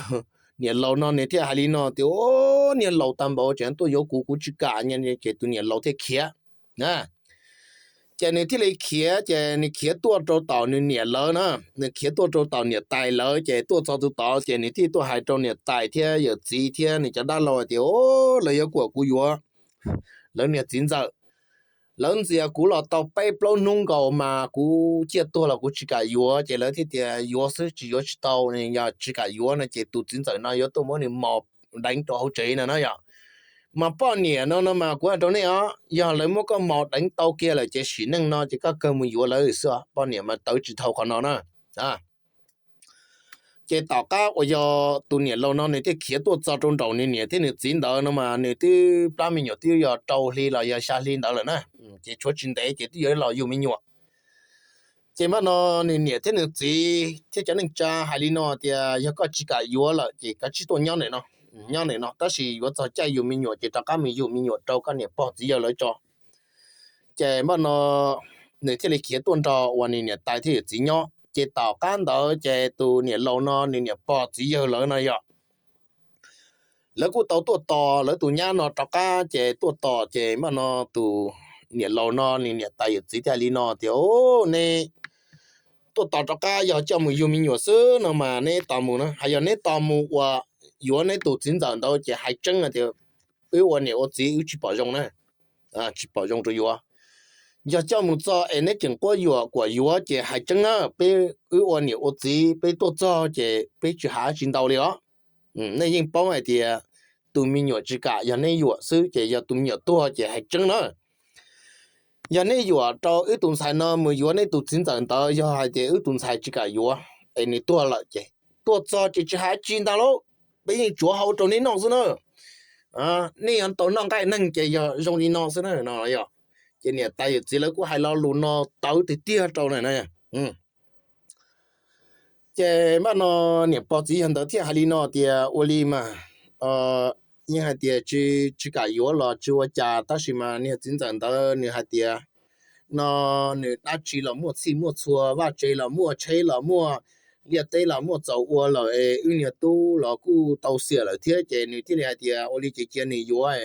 niam laus no nws thiaj hais li no tias, niag laus tag npaum tseem tuaj yuav kuv, kuv tsis kam. Ces tus niam laus thiaj khiav. Ces nws thiaj li khiav, ces nws khiav tuaj rau tom nws niam lawv na, nws khiav tuaj rau tom niam tais lawv, ces tuaj txog tus tod ces nws thiaj tuaj hais rau niam tais thiab yawm txiv thiab nws cov dab laug tias, lawv yuav kom kuv yuav lawv niag txiv ntxawm. Lawv ntxias kuv los tau peb plaub hnub nkaus mas kuv ciaj tuag los kuv tsis kam yuav. Ces lawv thiaj tias yuav xwb, tsis yuav tsis tau, yog tsis kam yuav no ces tus txiv ntxawm no yuav tuaj muab nws mos deev rau hauv tsev no na yom. Mas poj niam no no mas kuv hais rau nej os, yog lawv muab koj mos deev tau kiag lawm ces sim neej no ces koj kawg mus yuav lawv xwb os, poj niam mas tawv tsis dhau qhov no na. Ces tom qab uas yog tus niam laus no nws thiaj khiav tuaj txog rau nraum nws niam thiab nws txiv ntawd no mas nws twb plab me nyuam twb yog rau hli los yog xya hli ntawd lawm na, ces tshuav tsis ntev ces twb yuav los yug me nyuam. Ces mas no nws niam thiab nws txiv thiab cov neej tsa hais li no tias, yog koj tsis kam yuav lawm ces kav tsij tuaj nyob ntawm no, nyob ntawm no, tab sis yuav txog caij yug me nyuam ces rov qab mus yug me nyuam rau koj niam pog txiv yawg lawv tso. Ces mas no nws thiaj li khiav tuaj nrog uas nws niam tais thiab yawm txiv nyob. Ces tom qab ntawd ces tus niam laus no nws niam pog txiv yawg lawv no yog lawv kuj tau tuaj tos lawv tus nyab no rov qab, ces tuaj tos ces mas no tus niam laus no nws niam tais yawm txiv thiaj li no tias, neb tuaj tos rov qab yog coj mus yug me nyuam xwb no mas neb tos mus na, hos yog neb tos mus uas yuav neb tus txiv ntxawm ntawd ces hais tseeb tias wb ua niam ua txiv wb tsis pom zoo na, tsis pom zoo rau yuav. Yog coj mus txog es neb tseem quab yuam kuam yuav ces hais tseeb na, peb wb ua niam ua txiv peb tuaj txog ces peb tsis hais tsis ntau li os. Nej yeej paub hais tias tus me nyuam tsis kam yog neb yuam xwb, ces yog tus me nyuam tuag ces hais tseeb na. Yog neb yuam rau wb tus ntxhais no mus yuav neb tus txiv ntxawm ntawd, yog hais tias wb tus ntxhais tsis kam yuav es nws tuag lawm ces tuaj txog ces tsis hais tsis ntau lauj, peb yeej tsuav hau rau neb noj xwb na. nej yuav tau noj nqaij neeg ces yog zoo li no xwb na no yog. Ces niam tais yawm txiv lawv kuj hais lo lus no tawv tiag tiag rau na. Ces npaj no niam pog txiv yawg ntawd thiaj hais li no tias ua li mas yeej hais tias tsis kam yuav los tsis ua cas, tab sis mas niag txiv ntxawm ntawd nws hais tias no nws dab tsi los muaj txhij muaj txhua, vaj tse los muaj, tsheb los muaj, liaj teb los muaj txaus ua lawm es wb niag tub los kuj tau xiam lawm thiab, ces nws thiaj li hais tias ua li ces cia nws yuav,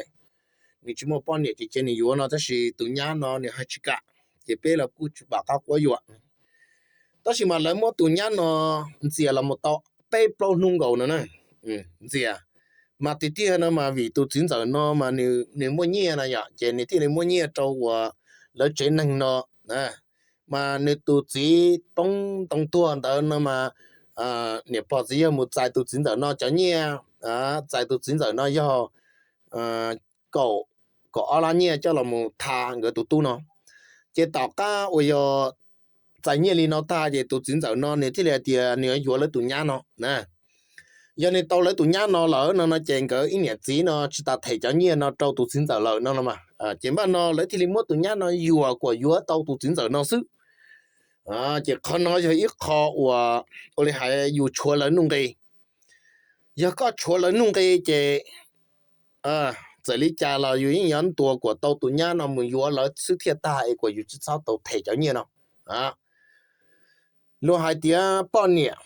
nws tsis muaj poj niam ces cia nws yuav no, tab sis tus nyab no nws hais tsis kam, ces peb los kuj tsis pom qab quab yuam. Tab sis mas lawv muab tus nyab no ntxias los mus tau peb plaub hnub nkaus no na, ntxias. Mas tiag tiag no mas vim tus txiv ntxawm no mas nws muaj nyiaj no yom, ces nws thiaj li muab nyiaj rau uas lawv tsev neeg no. Mas nws tus txiv poob ntoo tuag ntawd no mas niam pog txiv yawg mus txais tus txiv ntxawm no cov nyiaj, txais tus txiv ntxawm no yog kaum, kaum ob lab nyiaj coj los mus tha nkawd tus tub no. Ces tom qab uas yog txais nyiaj li no tag ces tus txiv ntxawm no nws thiaj li hais tias nws yuav lawv tus nyab no. Yog nws tau lawv tus nyab no lawm no no ces nkawd ib niam txiv no tsis tas them cov nyiaj no rau tus txiv ntxawm lawm no no mas, ces npaj no lawv thiaj li muab tus nyab no yuam kom yuav tau tus txiv ntxawm no xwb. Ces qhov no yog ib qho uas ua li hais yus tshuav lawv nuj nqi. Yog koj tshuav lawv nuj nqi ces txawm li cas los yus yeej yuav ntuas kom tau tus nyab no mus yuav lawv xwb thiaj tag es kom yus tsis txhob tau them cov nyiaj no. Luag hais tias poj niam,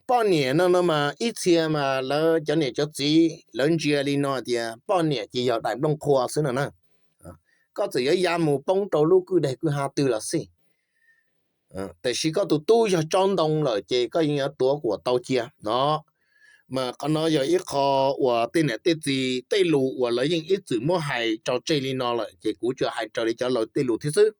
poj niam no no mas ib txhia mas lawv cov niam cov txiv lawv ntsia li no tias poj niam ces yog daim nplooj qhua xwb no na. Koj txawm yuav ya mus poob rau lub kwj deg kwj ha twg los xij, tiam sis koj tus tub yog tsob ntoo lawm ces koj yeej yuav tuav kom tau cia no. Mas qhov no yog ib qho uas tej niam tej txiv tej lus uas lawv yeej ib txwm muab hais tso tseg li no lawm ces kuv tsuas hais raws li cov laus tej lus thiab xwb.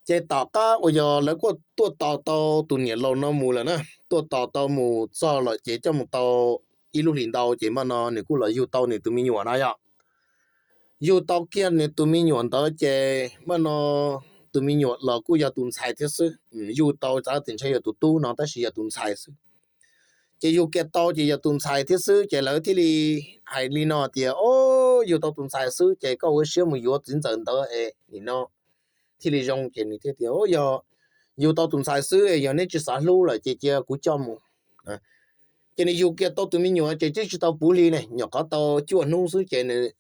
Ces tom qab uas yog lawv kuj tuaj tos tau tus niam laus no mus lawm na, tuaj tos tau mus txog lawm ces coj mus tau ib lub hlis ntau ces npaj no nws kuj los yug tau nws tus me nyuam no yom. Yug tau kiag nws tus me nyuam ntawd ces npaj no tus me nyuam los kuj yog tus ntxhais thiab xwb. Yug tau xav tias ntshe yog tus tub no tab sis yog tus ntxhais xwb. Ces yug kiag tau ces yog tus ntxhais thiab xwb ces lawv thiaj li hais li no tias, o, yug tau tus ntxhais xwb ces koj ua siab mus yuav txiv ntxawm ntawd es nim no thiaj li zoo. Ces nws thiaj tias, o, yog yug tau tus ntxhais xwb, yog neb tsis xav hlub lawm ces cia kuv coj mus. Ces nws yug kiag tau tus me nyuam ces twb tsis tau puv hli ne, nyuam qhuav tau cuaj hnub xwb ces nws,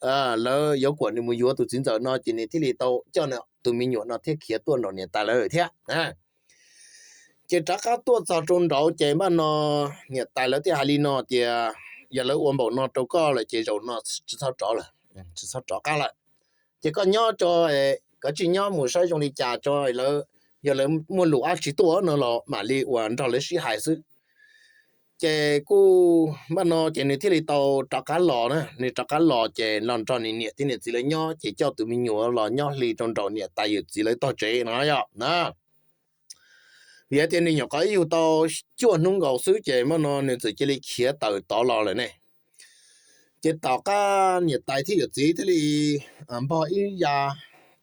lawv yuav kom nws mus yuav tus txiv ntxawm no ces nws thiaj li tau coj tus me nyuam no thiab khiav tuaj nraum niam tais lawv lawm thiab. Ces rov qab tuaj txog rau nraud ces npaj no niam tais lawv thiaj hais li no tias, yog lawv ua npaum no rau koj lawm ces zaum no tsis txhob rov lawm, tsis txhob rov qab lawm. Ces koj nyob tso, koj tsis nyob mus saib zoo li cas tso, yog lawv muaj lus dab tsi tuaj no los mam li uas nrog lawv sib hais xwb. Ces kuj npaj no ces nws thiaj li tau rov qab los na, nws rov qab los ces los nrog nws niam thiab niam txiv lawv nyob ces coj tus me nyuam los nyob hli rau nraum niam tais yawm txiv lawv tog tsev no yom na. Vim tias nws nyuam qhuav yug tau cuaj hnub nkaus xwb ces npaj no nws txawm cia li khiav tawm tod los lawm ne. Ces tom qab niam tais thiab yawm txiv thiaj li npog ib ya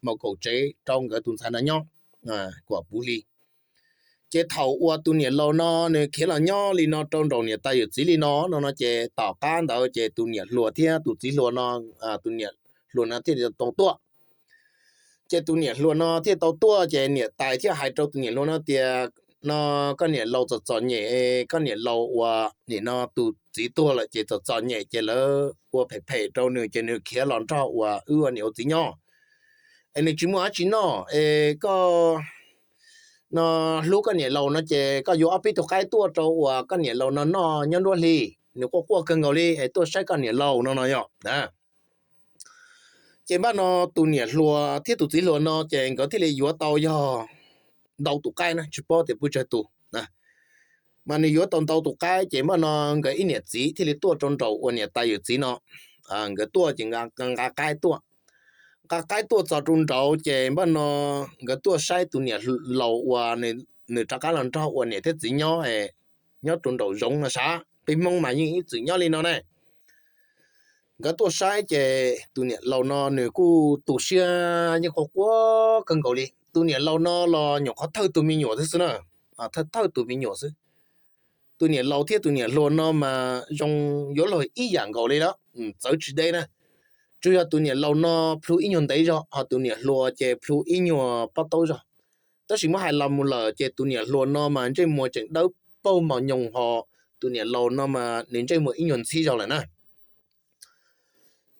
mus kaum tsev rau nkawd tus ntxhais no nyob kom puv hli. Ces thaum uas tus niam laus no nws khiav los nyob li no rau nraum niam tais yawm txiv li no no no ces tom qab ntawd ces tus niam hluas thiab tus txiv hluas no, tus niam hluas no thiaj li tau tuaj. Ces tus niam hluas no thiaj tau tuaj ces niam tais thiaj hais rau tus niam hluas no tias, no koj niam laus txom txom nyem, koj niam laus uas nim no tus txiv tuag lawm ces txom txom nyem ces lawv ua phem phem rau nws ces nws khiav los nrog uas wb ua niam ua txiv nyob. Es nws tsis muaj dab tsi noj es koj no hlub koj niam laus no ces koj yuav ob peb tug qaib tuaj rau uas koj niam laus no noj nyob nruab hli, nws quaj quaj kawg nkaus li es tuaj saib koj niam laus no no yom. Ces npaj no tus niam hluas thiab tus txiv hluas no ces nkawd thiaj li yuav tau yog ntau tus qaib na, tsis paub tias pub tsawg tus. Mas nws yuav tau ntau tus qaib ces npaj no nkawd ib niam txiv thiaj li tuaj rau nraum uas niam tais yawm txiv no. Nkawd tuaj ces nqa qaib tuaj, nqa qaib tuaj txog rau nraud ces npaj no nkawd tuaj saib tus niam laus uas nws rov qab los nrog uas niam thiab txiv nyob, nyob rau nraum zoov no sav, peb Hmoob mas yeej ib txwm nyob li no ne. Nkawd tuaj saib ces tus niam laus no nws kuj tu siab yeej quaj quaj kawg nkaus li. Tus niam laus no los nyuam qhuav thawj tus me nyuam xwb xwb na, thawj thawj tus me nyuam xwb. Tus niam laus thiab tus niam hluas no mas zoo yuav luag ib yam nkaus li lawm. txawv tsis deb na. Tsuas yog tus niam laus no plhu ib nyuag ntev zog, ho tus niam hluas ces plhu ib nyuag pob taub zog. Tab sis muab hais los mus lawm ces tus niam hluas no mas ntsej muag tseem dawb paug mos nyoos, ho tus niam laus no mas nws ntsej muag ib nyuag ntxhib zog lawm na.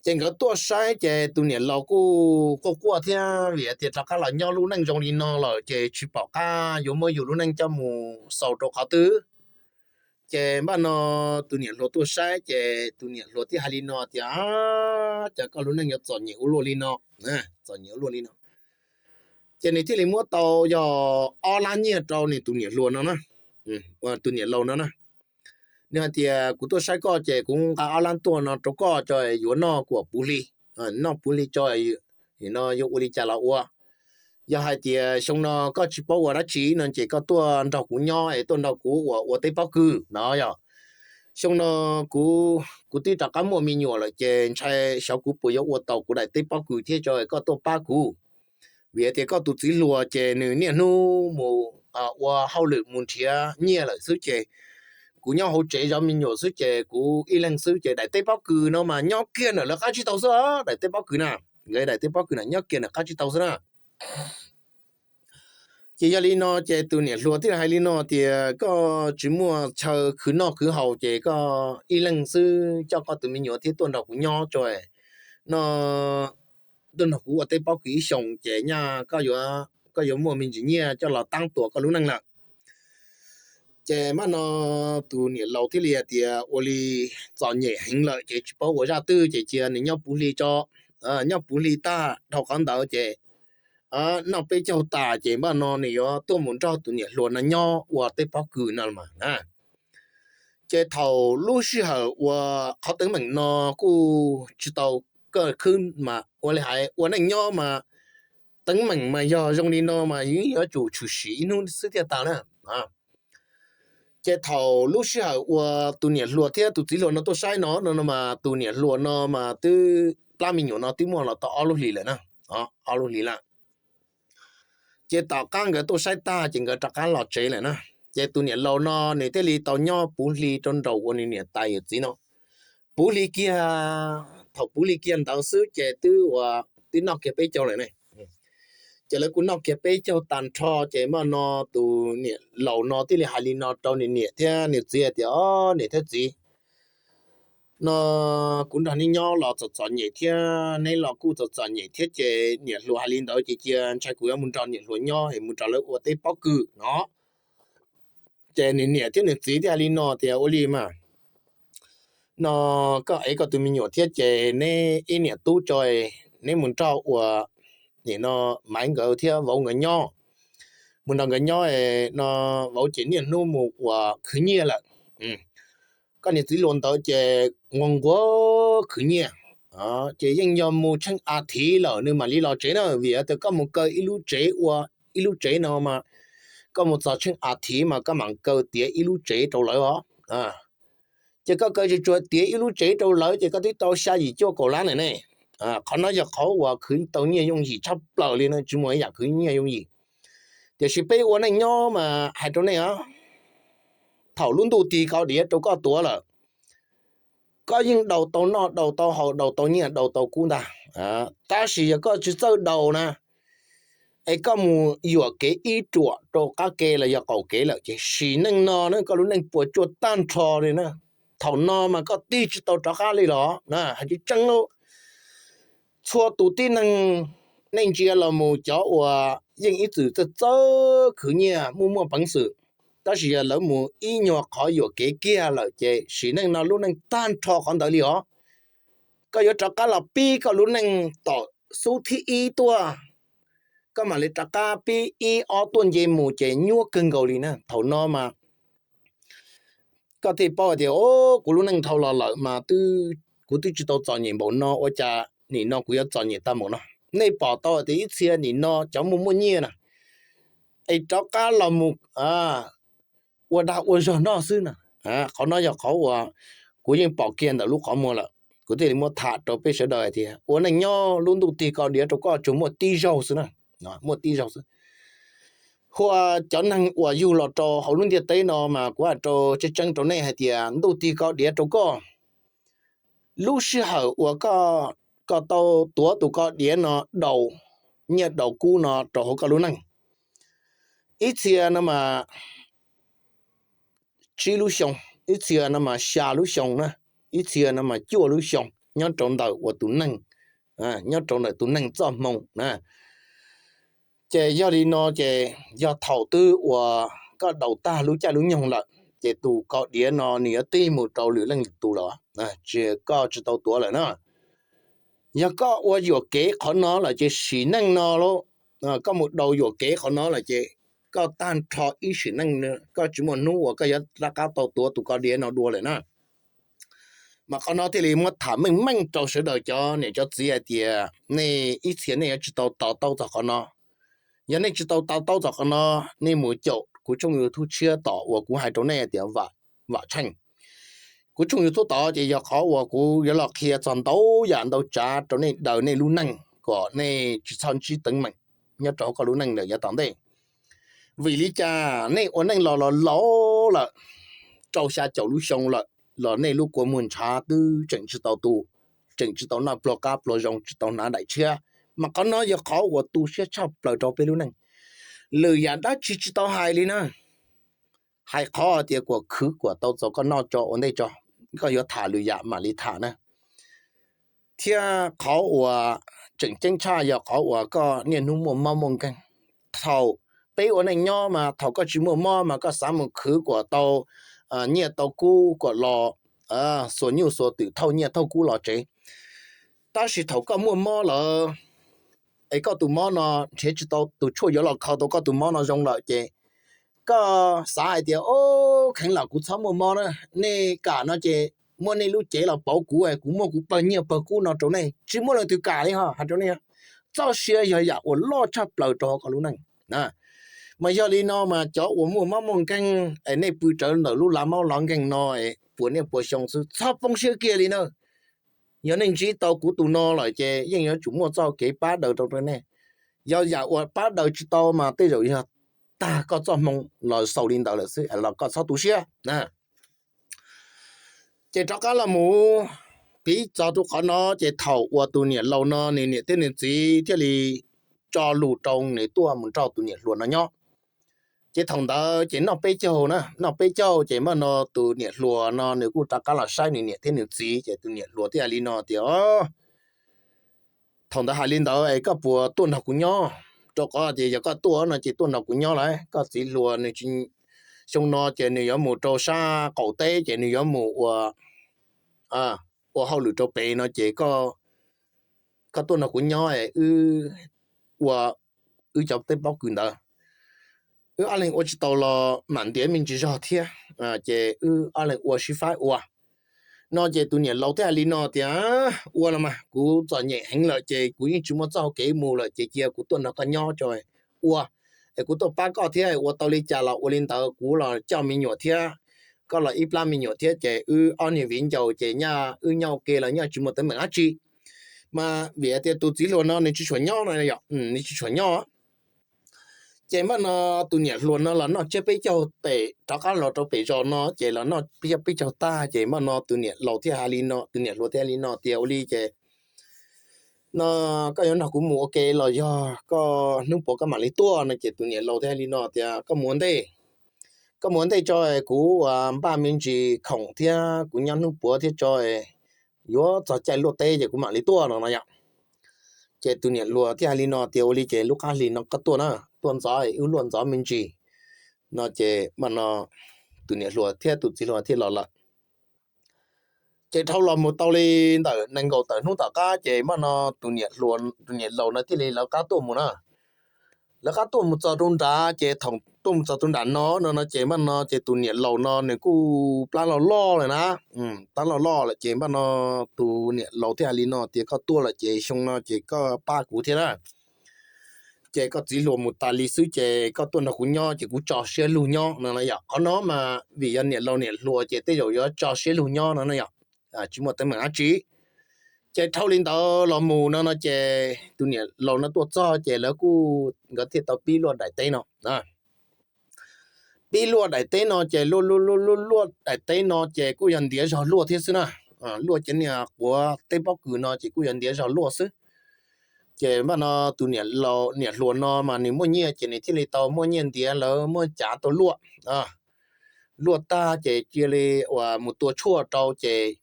Ces nkawd tuaj saib ces tus niam laus kuj quaj quaj thiab, vim tias rov qab los nyob lub neej zoo li no lawm ces tsis pom qab yuav muab yus lub neej coj mus xaus rau qhov twg. Ces npaj no tus niam hluas tuaj saib ces tus niam hluas thiaj hais li no tias, cas koj lub neej yuav txom nyem ua luaj li no, txom nyem ua luaj li no. Ces nws thiaj li muab tau yog ob lab nyiaj rau nws tus niam hluas no na, tus niam laus no na. Nws hais tias kuv tuaj saib koj ces kuv nqa ob lab tuaj no rau koj tso yuav noj kuam puv hli, noj puv hli tso, no yuav ua li cas los ua. Yog hais tias xyoo no koj tsis paub ua dab tsi no ces koj tuaj nrog kuv nyob es tuaj nrog kuv ua ua teb pob kws no yog. Xyoo no kuv twb rov qab muaj me nyuam lawm ces ntshai xyov kuv puas yuav ua tau kuv daim teb pob kws thiab tso koj tuaj pab kuv. Vim tias koj tus txiv hluas ces nws niaj hnub mus ua hauj lwm mus nrhiav nyiaj lawm xwb ces kuv nyob hauv tsev zov me nyuam xwb ces kuv ib leeg xwb ces daim teb pob kws no mas nyob kiag ntawm lawv qab tsib taug xwb os, daim teb pob kws na, nkawd daim teb pob kws na nyob kiag ntawm qab tsib taug xwb na. Ces yog li no ces tus niam hluas thiaj hais li no tias koj tsis muaj chaw khwv noj khwv haus ces koj ib leeg xwb coj koj tus me nyuam thiab tuaj nrog kuv nyob tso no, tuaj nrog kuv ua teb pob kws ib xyoos ces nyaj koj yuav muaj me ntsis nyiaj coj los tab tuam koj lub neej lawm. Ces npaj no tus niam laus thiaj li hais tias ua li txom nyem heev lawm ces tsis paub ua zaj twg ces cia nws nyob puv hli tso. Nyob puv hli tag dhau qhov ntawd ces noj peb caug tas ces npaj no nws yuav tuaj mus nrog tus niam hluas no nyob ua teb pob kws no mas. Ces thaum lub sij hawm uas qhov teeb meem no kuj tsis tau kawg khwb mas ua li hais ua neej nyob mas teeb meem mas yog zoo li no mas yeej yuav tsum tshwm sim ib hnub xwb thiaj tas na. Ces thaum lub sij hawm uas tus niam hluas thiab tus txiv hluas no tuaj saib no no mas tus niam hluas no mas twb plab me nyuam no twb muaj los tau ob lub hlis lawm na, ob lub hlis lawm. Ces tom qab nkawd tuaj saib tag ces nkawd rov qab los tsev lawm na. Ces tus niam laus no nws thiaj li tau nyob puv hli rau nraum uas nws niam tais yawm txiv no. Puv hli kiag, thaum puv hli kiag ntawd xwb ces twb ua, twb noj kiag peb caug lawm ne. Ces lawv kuj noj kiag peb caug tag nrho ces npaj no tus niam laus no thiaj li hais li no rau nws niam thiab nws txiv hais tias, o, niam thiab txiv, no kuv nrog neb nyob los txom txom nyem thiab neb los kuj txom txom nyem thiab ces niam hluas hais li ntawd ces cia ntshai kuv yuav mus nrog niam hluas nyob es mus nrog lawv ua teb pob kws no. Ces nws niam thiab nws txiv thiaj hais li no tias ua li mas no koj ev koj tus me nyuam thiab ces neb ib niam tub tso, neb mus nrog ua, nim no Maiv nkawd thiab vauv nkawd nyob, mus nrog nkawd nyob no, vauv ces niaj hnub mus ua khwv nyiaj lawm. Koj niam txiv hluas ntawd ces nquag nquag khwv nyiaj, ces yeej yog mus tsheej a thiv lawm nws mam li los tsev na, vim tias koj mus kaw ib lub tsev ua ib lub tsev no mas koj mus txog tsheej a thiv mas koj mam kaw tiav ib lub tsev rau lawv os. Ces koj kaw tsuas tsuas tiav ib lub tsev rau lawv ces koj twb tau xya yim cuaj kaum lab lawm ne. Qhov no yog qhov uas khwv tau nyiaj yooj yim tshaj plaws li no, tsis muaj ib yam khwv nyiaj yooj yim. Tiam sis peb ua neej nyob mas hais rau nej os, thaum lub ntuj tig kaus diav rau koj tuav lawm, koj yeej daus tau noj daus tau haus daus tau nyiaj daus tau kub ntag. Tab sis yog koj tsis txawj daus na, es koj mus yuam kev ib ruam rau qab ke los yog qaum kev lawm ces sim neej no na koj lub neej puas tsuaj tag nrho li na. Thaum no mas koj tig tsis tau rov qab li los na, hais tseeb tseeb lauj. Txhua tus tib neeg nej ntsia los mus cov uas yeej ib txwm txawj txawj khwv nyiaj muaj muaj peev xwm, tab sis yog lawv mus ib nyuag qhov yuam kev kiag lawm ces sim neej no lub neej tag nrho qhov ntawd li os. Koj yuav rov qab los pib koj lub neej tom xub thib ib tuaj, koj mam li rov qab pib ib ob tuaj nce mus ces nyuaj kawg nkaus li na. Thaum no mas koj thiaj paub hais tias, o, kuv lub neej dhau los lawm mas kuv twb tsis tau txom nyem npaum no ua cas nim no kuv yuav txom nyem tag npaum no. Nej pom tau hais tias ib txhia nim no cov muaj muaj nyiaj na, es rov qab los mus ua dag ua zog noj xwb na. Qhov no yog qhov uas kuv yeej pom kiag ntawm lub qhov muag lawm, kuv thiaj li muab tham rau peb sawv daws hais tias ua neej nyob lub ntuj tig kaus diav rau koj tsuas muaj tib zaug xwb na, muaj tib zaug xwb. Hos cov neeg uas yug los rau hauv lub ntiaj teb no mas kuv hais rau tseeb tseeb rau nej hais tias ntuj tig kaus diav rau koj, lub sij hawm uas koj tau tuav tus koj diav no daus nyiaj daus kub no rau hauv koj lub neej, ib txhia no mas tsib lub xyoo, ib txhia no mas xya lub xyoo na, ib txhia no mas cuaj lub xyoo nyob rau ntawm uas tus neeg, nyob rau ntawm tus neeg txoj hmoo na. Ces yog li no ces yog thaum twg uas koj daus tag lub caij lub nyoog lawm, ces tus koj diav no nws yuav tig mus rau lwm leej lwm tus lawm, koj tsis tau tuav lawm na. Yog koj ua yuam kev qhov no lawm ces sim neej no lauj, koj mus daus yuam kev qhov no lawm ces koj tag nrho ib sim neej koj tsis muaj hnub uas koj yuav rov qab tau tuav tus koj diav no dua lawm na. Mas qhov no thiaj li muab tham meej meej rau sawv daws cov niam cov txiv hais tias nej ib txhia nej yuav tsis tau to taub txog qhov no. Yog nej tsis tau to taub txog qhov no, nej mus caum kuv tshooj YouTube tshiab tom uas kuv hais rau nej tias Vam Tsheej. Kuv tshooj YouTube tod ces yog qhov uas kuv yuav los qhia txog ntau yam ntau tsav rau nej daws nej lub neej kom nej tsis txhob ntsib teeb meem nyob rau hauv koj lub neej lawm yav tom ntej. Vim li cas nej ua neej los los laus lawm, rau xya caum lub xyoo lawm los nej lub kua muag ntshav twb tseem tsis tau tu, tseem tsis tau noj pluag qab pluag zoo, tsis tau hnav daim tshiab? Mas qhov no yog qhov uas tu siab tshaj plaws rau peb lub neej. Lwm yam dab tsi tsis tau hais li na, hais qhov tias kuas khwv kuas tau txaus koj noj tso ua ntej tso, koj yuav tham lwm yam mam li tham na. Thiab qhov uas tseem ceeb tshaj yog qhov uas koj niaj hnub muaj mob muaj nkeeg. Thaum peb ua neej nyob mas thaum koj tsis muaj mob mas koj xav mus khwv kuas tau nyiaj tau kub kuas los xuas nyuj xuas twm thauj nyiaj thauj kub los tsev. Tab sis thaum koj muaj mob lawm, es koj tus mob no nrhiav tsis tau tus tshuaj yuav los kho tau koj tus mob no zoo lawm ces koj xav hais tias, o, kheev lam kuv txhob muaj mob na, nej kam no ces muab nej lub cev los pauv kuv, kuv muaj kuv pawg nyiaj pawg kub no rau nej, tsis muaj leej twg kam li ho hais rau nej. Txoj sia yog yam uas loj tshaj plaws rau hauv koj lub neej. Mas yog li no mas cov uas muaj mob muaj nkeeg es nej pw rawv ntawm lub lav mob lav nkeeg no puas niaj puas xyoo xwb, txhob poob siab kiag li na. Yog nej ntsib tau kuv tus no lawm ces yeej yuav tsum muaj txoj kev pab daws rau nej. Yog yam uas pab daws tsis tau mas tej zaum yog tag koj txoj hmoo los xaus li ntawd lawm xwb los koj txhob tu siab. Ces rov qab los mus piv txog rau qhov no ces thaum uas tus niam laus no nws niam thiab nws txiv thiaj li tso lus rau nws tuaj mus nrog tus niam hluas no nyob. Ces thaum ntawd ces noj peb caug na, noj peb caug ces mam no tus niam hluas no nws kuj rov qab los saib nws niam thiab nws txiv ces tus niam hluas thiaj hais li no tias, thaum ntawd hais li ntawd es koj puas tuaj nrog kuv nyob? Rau qhov tias yog koj tuaj no ces tuaj nrog kuv nyob lawm, koj txiv hluas nws tsis, xyoo no ces nws yuav mus rau sab qaum teb ces nws yuav mus ua, ua hauj lwm rau pem no ces koj tuaj nrog kuv nyob es wb ua wb cov teb pob kws ntawd, wb ob leeg ua tsis tau los mam ntiav me ntsis zog thiab, ces wb ob leeg ua sib faib ua. No ces tus niam laus thiaj hais li no tias, ua los mas kuv txom nyem heev lawm ces kuv yeej tsis muaj txoj hau kev mus lawm ces cia kuv tuaj nrog koj nyob tso ua, es kuv tuaj pab koj thiab, ua tau li cas los ua li ntawd, kuv los coj me nyuam thiab, koj los ib plab me nyuam thiab ces wb ob niag viv ncaus ces nyaj wb nyob ua ke los nyaj tsis muaj teeb meem dab tsi. Mas vim tias tus txiv hluas no nws tsis tshua nyob no, nws tsis tshua nyob. Ces mam no tus niam hluas no los noj tsiab peb caug pem rov qab los rau pem zos no ces los noj peb caug tag ces mam no tus niam laus thiaj hais li no, tus niam hluas thiaj hais li no tias, ua li ces no koj yuav nrog kuv mus ua ke los yog koj hnub puav koj mam li tuaj no ces tus niam laus thiaj hais li no tias, koj mus ua ntej, koj mus ua ntej tso, kuv ua npaj me ntsis khoom thiab kuv nyob hnub puav thiab tso, yuav txog caij luaj teb ces kuv mam li tuaj no no yom. Ces tus niam hluas thiaj hais li no tias, ua li ces lub qab hli no koj tuaj na, tuaj ntxov wb luaj ntxov me ntsis no ces mam no tus niam hluas thiab tus txiv hluas thiaj los lawm. Ces dhau los mus tau li ntawm nees nkaum tawm hnub tom qab ces mam no tus niam laus no thiaj li lawv qab tuaj mus na. Lawv qab tuaj mus txog rau nrad ces thaum tuaj mus txog rau nram no no no ces mam no ces tus niam laus no nws kuj plab loj loj lawm na. Plab loj loj lawm ces mam no tus niam laus thiaj hais li no tias, koj tuaj lawm ces xyoo no ces koj pab kuv thiab na. Ces koj txiv hluas mus tas li xwb ces koj tuaj nrog kuv nyob ces kuv tso siab lug nyob no no yom. Qhov no mas vim yog niam laus niam hluas ces tej zaum yuav tso siab lug nyob no no yom, tsis muaj teeb meem dab tsi. Ces dhau li ntawd los mus no no ces tus niam laus no tuaj txog ces lawv kuj, nkawd thiaj tau pib luaj daim teb no. Pib luaj daim teb no ces luaj luaj luaj luaj daim teb no ces kuj yog ntiav zog luaj thiab xwb na. Luaj cov niag quav teb pob kws no ces kuj yog ntiav zog luaj xwb. Ces npaj no tus niam hluas no mas nws muaj nyiaj ces nws thiaj li tau muaj nyiaj ntiav lawv muaj cav tau luaj. Luaj tag ces cia li uas mus tua tshuaj rau ces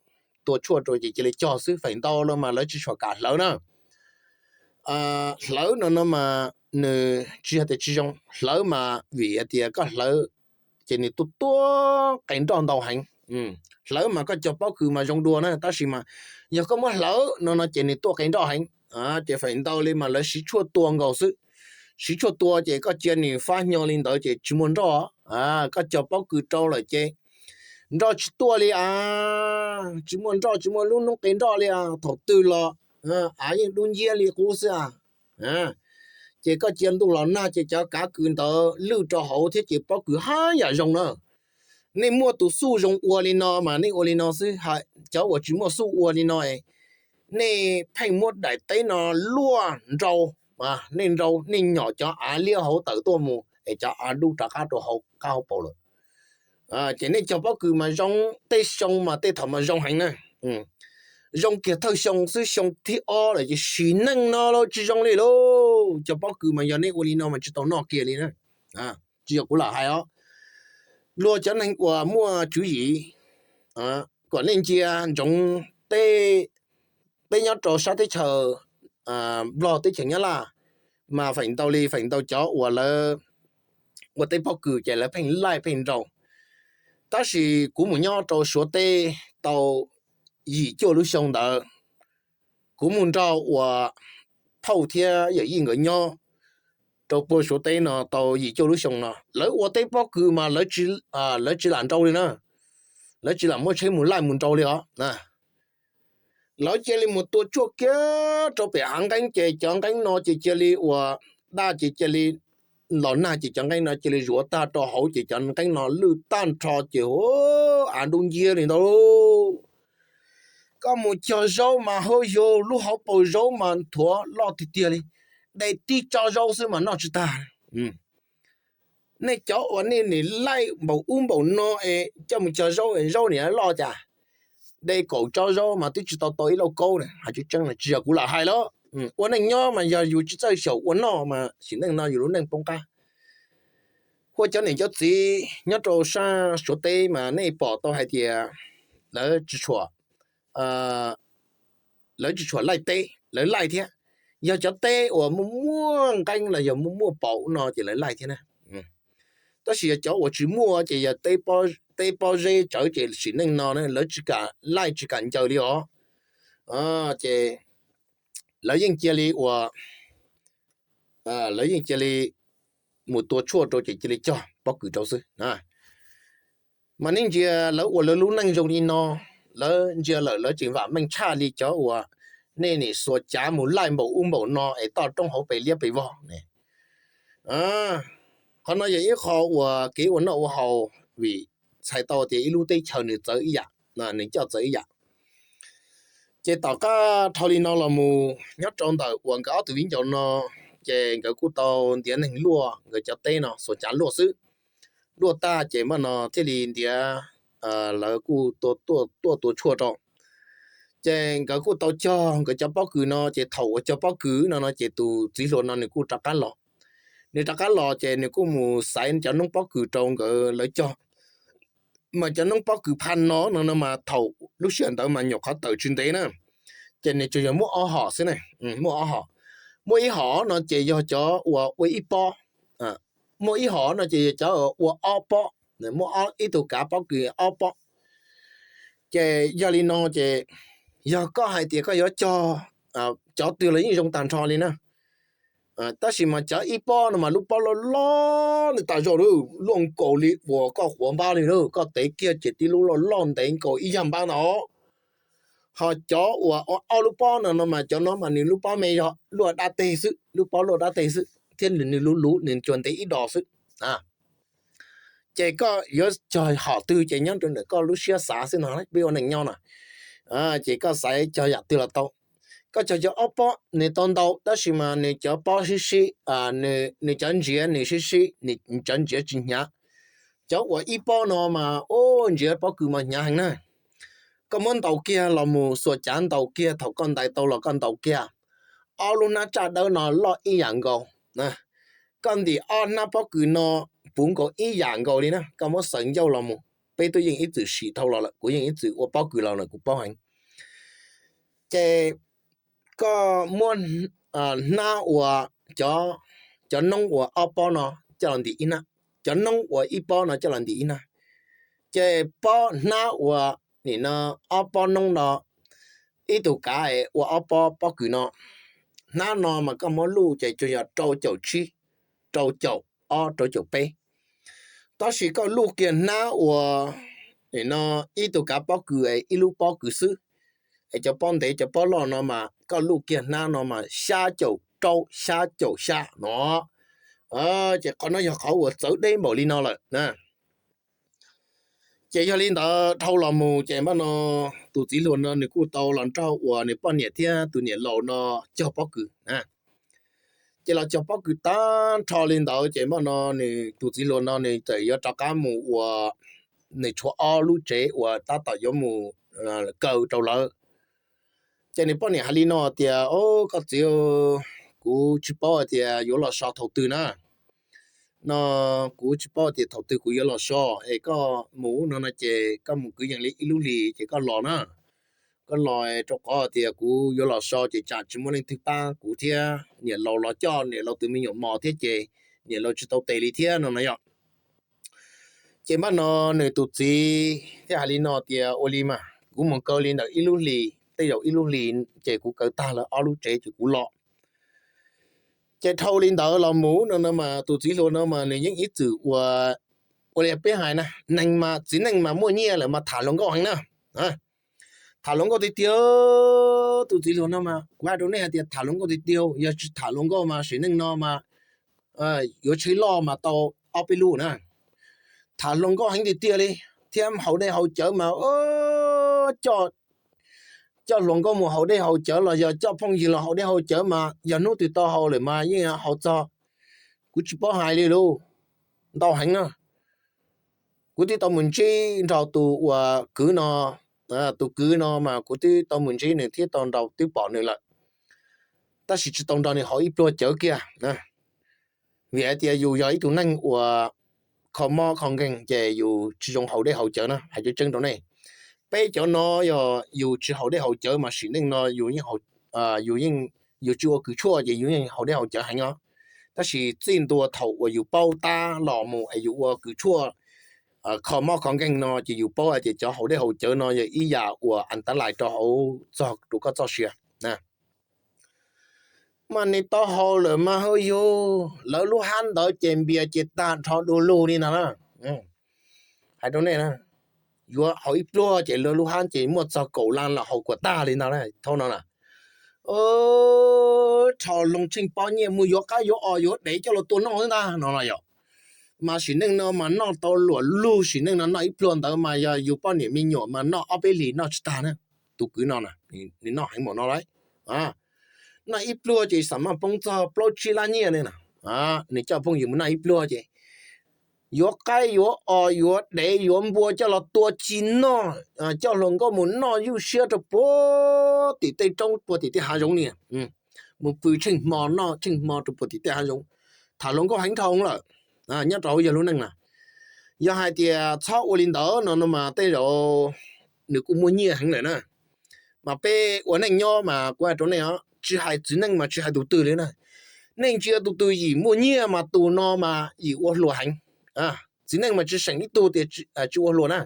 tua tshuaj rau ces cia li cog xwb, feem ntau los mas lawv tsis tshua kam hlawv na. Hlawv no no mas nws tsis yog tias tsis zoo, hlawv mas vim hais tias koj hlawv ces nws tuaj tuaj qe nroj ntau heev. Hlawv mas koj cog pob kws mas zoo dua na, tab sis mas yog koj muab hlawv no no ces nws tuaj qe nroj heev. Ces feem ntau li mas lawv siv tshuaj tua nkaus xwb. Siv tshuaj tua ces koj cia nws fab hnyo li ntawd ces tsis muaj nroj. Koj cog pob kws rau lawm ces nroj tsis tuaj li a, tsis muaj nroj, tsis muaj lub noob qe nroj li a, thaum twg los av yeej dub nciab li qub xwb a. Ces koj cia ntuj los nag ces cov kav kws ntawd lwj rau hauv thiab ces pob kws haj yam zoo na. Nej muaj tus xuj zoo ua li no mas nej ua li no xwb, cov uas tsis muaj xuj ua li no, nej pheej muab daim teb no luaj nrau, nej nrau, nej nyom cov av liab hauv tawm tuaj mus es cov av dub rov qab rau hauv qab hauv paus lawm. Ces nej cog pob kws mas zoo, tej xyoo mas tej thaum mas zoo heev na. Zoo kiag thawj xyoo xwb, xyoo thib ob lawm ces sim neej no los tsis zoo li lauj. Cog pob kws mas yog nej ua li no mas tsis tau noj kiag li na. Tsis yog kuv lam hais os, luag cov neeg uas muaj tswv yim kom nej ntsia ntsoov tej, peb nyob rau sab teb chaws Nplog teb chaws Nyab Laj mas feem ntau li feem ntau cov uas lawv ua teb pob kws ces lawv pheej laij pheej nrau. Tab sis kuv mus nyob rau Suav teb tau yim cuaj lub xyoo ntawd, kuv mus nrog uas phauj thiab yawm yij nkawd nyob rau puag Suav teb no tau yim cuaj lub xyoo no, lawv ua teb pob kws mas lawv tsis lam nrau li na. Lawv tsis lam muab tsheb mus laij mus nrau li os. Lawv cia li mus tua tshuaj kiag rau pem hav nqeeb ces cov nqeeb no ces cia li uas daj ces cia li los nag ces cov nqeeb no cia li zuav tag rau hauv ces cov nqeeb no lwj tag nrho ces av dub nciab li ntawd lauj. Koj mus cog zaub mas hauj yug lub hauv paus zaub mas nthuav loj tiag tiag li, de tib tsob zaub xwb mas noj tsis tag. Nej cov uas nej nim laij npaum ub npaum no es coj mus cog zaub es zaub nim loj cas, de kaum tsob zaub mas twb tsis tau tau ib lauj kaub na. Hais tseeb tseeb tsis yog kuv lam hais los, ua neej nyob mas yog yus tsis txawj xyaum ua noj mas sim neej no yus lub neej poob qab. Huaj cov niam cov txiv nyob rau sab Suav teb mas nej pom tau hais tias lawv tsis tshua, lawv tsis tshua laij teb, lawv laij thiab. Yog cov teb uas muaj muaj nqeeb los yog muaj muaj paus no ces lawv laij thiab na. Tab sis yog cov uas tsis muaj ces yog teb pob zeb tsawv ces sim neej no lawv tsis kam laij tsis kam ncaws li os. Ces lawv yeej cia li uas, lawv yeej cia li mus tua tshuaj rau ces cia li cog pob kws rau xwb. Mas nej ntsia lawv ua lawv lub neej zoo li no, lawv ntsia lawm lawv tseem vam meej tshaj li cov uas nej nim xuas cav mus laij npaum ub npaum no es toj roob hauv pes liab pes vog ne. Qhov no yog ib qho uas kev ua noj ua haus, vim txhais tau tias ib lub teb chaws nws txawv ib yam, nws coj txawv ib yam. Ces tom qab dhau li no los mus nyob rau ntawm uas nkawd ob tug viv ncaus no, ces nkawd kuj tau ntiav neeg luaj nkawd cov teb no xuas cav luaj xwb. Luaj tag ces npaj no thiaj li ntiav, lawv kuj tuaj tua tshuaj rau. Ces nkawd kuj tau cog nkawd cov pob kws no, ces thaum uas cog pob kws no no ces tus txiv hluas no nws kuj rov qab los. Nws rov qab los ces nws kuj mus xaiv cov noob pob kws rau nkawd lawv cog. Mas cov noob pob kws pha no no no mas thaum lub sij hawm ntawd mas nyuam qhuav tawm tsis ntev na, ces nws tsuas yog muaj ob hom xwb na. Muaj ob hom, muaj ib hom no ces yog cov uas ua ib pob, muaj ib hom no ces yog cov ua ob pob, muaj ib tug kav pob kws ob pob. Ces yog li no ces yog koj hais tias koj yuav cog, cov twg los yeej zoo tag nrho li na. Tab sis mas cov ib pob no mas lub pob loj loj li tas zog lauj, luaj nkaus li uas koj quav npab li lauj, koj tev kiag ces tib lub loj loj ntev nkaus ib yag npab ntawd. Ho cov uas ob lub pob no no mas cov no mas nws lub pob me yog luaj dab teg xwb, lub pob luaj dab teg xwb thiab nws luv luv nws tsuas ntev ib dos xwb. Ces koj yuav cog hom twg ces nyob rau ntawm koj lub siab xav xwb no, peb ua neej nyob no. Ces koj xaiv cog yam twg los tau. Koj cog cov ob pob nws tau ntau tab sis mas nws cov pob sib sib, nws cov ntsiav nws sib sib, nws cov ntsiav tsis hnyav. Cov uas ib pob no mas ub, ntsiav pob kws mas hnyav heev na. Koj muab ntaus kiag los mus xuas cav ntaus kiag, thaum koj ntais tau los koj ntaus kiag, ob lub hnab tsaj dawb no loj ib yam nkaus. Koj ntim ob hnab pob kws no puv nkaus ib yam nkaus li na, koj muab xaws ncauj los mus, peb twb yeej ib txwm sim dhau los lawm, kuv yeej ib txwm ua pob kws los lawm, kuv paub heev. Ces koj muab hnab uas, cov noob uas ob pob no coj los ntim ib hnab, cov noob uas ib pob no coj los ntim ib hnab, ces pob hnab uas nim no ob pob noob no, ib tug kav ua ob pob pob kws no, hnab no mas koj muab luj ces tsuas yog rau caum tsib, rau caum ob, rau caum peb. Tab sis koj luj kiag hnab uas nim no ib tug kav pob kws es ib lub pob kws xwb, es cov pob ntev cov pob loj no mas koj luj kiag hnab no mas xya caum rau, xya caum xya no. Ces qhov no yog qhov uas txawv deb npaum li no lawm na. Ces yog li ntawd dhau los mus ces npaj no tus txiv hluas no nws kuj tau los nrog uas nws poj niam thiab tus niam laus no cog pob kws. Ces los cog pob kws tag nrho li ntawd ces npaj no nws tus txiv hluas no nws txawm yuav rov qab mus ua, nws tshuav ob lub tsev uas tab tom yuav mus kaw rau lawv. Ces nws poj niam hais li no tias, Au, koj txiv, kuv tsis paub hais tias yuav los so thaum twg na. No kuv tsis paub tias thaum twg kuv yuav los so, es koj mus no no ces koj mus kwv yees li ib lub hlis ces koj los na. Koj los rau qhov tias kuv yuav los so ces tsam tsis muaj leej twg pab kuv thiab, niam laus los coj niam laus tus me nyuam mos thiab ces niam laus tsis tau tes li thiab no no yom. Ces npaj no nws tus txiv thiaj hais li no tias, Ua li mas kuv mus kaw li ntawm ib lub hlis, tej zaum ib lub hlis ces kuv kaw tag lawv ob lub tsev ces kuv los. Ces dhau li ntawd los mus no no mas tus txiv hluas no mas nws yeej ib txwm ua, ua li peb hais na, neeg mas txiv neej mas muaj nyiaj lawm mas tham hluas nkauj heev na. Tham hluas nkauj tiag tiag, tus txiv hluas no mas kuv hais rau nej hais tias tham hluas nkauj tiag tiag, yog tsis tham hluas nkauj mas sim neej no mas yuav tsheej loj mas tau ob peb lub na. Tham hluas nkauj heev tiag tiag li, thiab haus dej haus cawv mas coj hluas nkauj mus haus dej haus cawv los yog coj phooj ywg los haus dej haus cawv mas yog hnub twg tau haus lawm mas yeej haus txog, kuv tsis paub hais li lauj, ntau heev na. Kuv twb tau mus ntsib nrog tus uas kwv no, tus kwv no mas kuv twb tau mus ntsib nws thiab tau nrog twb pom nws lawm, tab sis tsis tau nrog nws haus ib pluag cawv kiag. Vim hais tias yus yog ib tug neeg uas kho mob kho nkeeg ces yus tsis zoo haus dej haus cawv na, hais tseeb tseeb rau nej. Peb cov no yog yus tsis haus dej haus cawv mas sim neej no yus yeej, yus yeej, yus tsis ua kws tshuaj ces yus yeej haus dej haus cawv heev os. Tab sis txij ntua thaum uas yus paub tab los mus es yus ua kws tshuaj kho mob kho nkeeg no ces yus paub hais tias cov haus dej haus cawv no yog ib yam uas antav lais rau hauv txog rau koj txoj sia. Mas nws tau haus lawm mas hauj yug, lawv lub hab ntawd ces npias ces tag nrho du lug li ntag na. Hais rau nej, yuav haus ib pluag ces lawv lub hab ces muaj txog kaum las los haus kuam tag li ntag na, thaum no na. Rho loo tsheej pob nyiaj mus yuav qaib yuav os yuav dev coj los tua noj xwb ntag no los yog. Mas sim neej no mas noj tau luam lug, sim neej no noj ib pluag ntawd mas yog yus poj niam me nyuam mas noj ob peb hlis noj tsis tag na. Tus kwv no na, nws noj heev npaum no lawm. Noj ib pluag ces xam maj poob txog plaub tsib lab nyiaj li na. Nws coj phooj ywg mus noj ib pluag ces yuav qaib yuav os yuav dev yuav npua coj los tua ci noj, coj hluas nkauj mus noj ywj siab rau puag tim tej roob puag tim tej hav zoov ni, mus pw tsheej hmo noj tsheej hmo rau puag tim tej hav zoov. Tham hluas nkauj heev dhau lawm, nyob rau hauv yog lub neej na. Yog hais tias txhob ua li ntawd no no mas tej zaum nws kuj muaj nyiaj heev lawm na. Mas peb ua neej nyob mas kuv hais rau nej os, tsis hais txiv neej mas tsis hais tus twg li na. Nej ntsia tus twg yim muaj nyiaj mas tus no mas yim ua hluas heev. Txiv neej mas tsis seem ib tug tias tsis ua hluas na.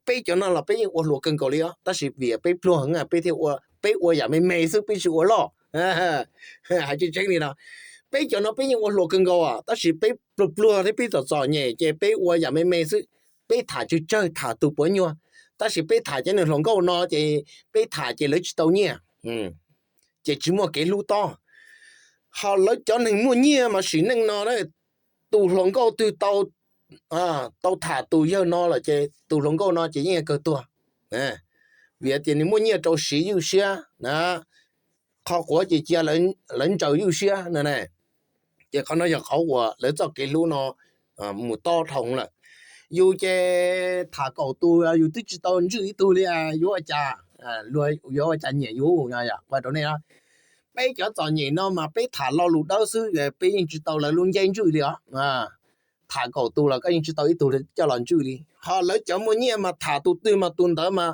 Peb cov no los peb yeej ua hluas kawg nkaus li os, tab sis vim peb pluag heev peb thiaj ua, peb ua yam me me xwb peb tsis ua loj. Hais tseeb tseeb li no, peb cov no peb yeej ua hluas kawg nkaus os, tab sis peb pluag pluag thiab peb txom txom nyem ces peb ua yam me me xwb. Peb tham tsawg tsawg tham tus puav nyuag, tab sis peb tham cov neeg hluas nkauj no ces peb tham ces lawv tsis tau nyiaj, ces tsis muaj kev hlub tob. Ho lawv cov neeg muaj nyiaj mas sim neej no tus hluas nkauj twg tau tham tus yawg no lawm ces tus hluas nkauj no ces yeej kawg tuag. Vim tias nws muaj nyiaj rau siv ywj siab na, qhov quav ces cia lawv ntsaws ywj siab no ne. Ces qhov no yog qhov uas lawv txoj kev hlub no mus tob dhau lawm. Yus ces tham kaum tus yus twb tsis tau ntswj ib tug li, yuav ua cas, yuav ua cas nyiam yus no yom. Ua rau nej, peb cov txom nyem no mas peb tham lo lus dawb xwb, peb yeej tsis tau lawv lub nceb ntswj li os. Tham kaum tus los koj yeej tsis tau ib tug coj los ntswj li. Ho lawv cov muaj nyiaj mas tham tus twg mas tus ntawd mas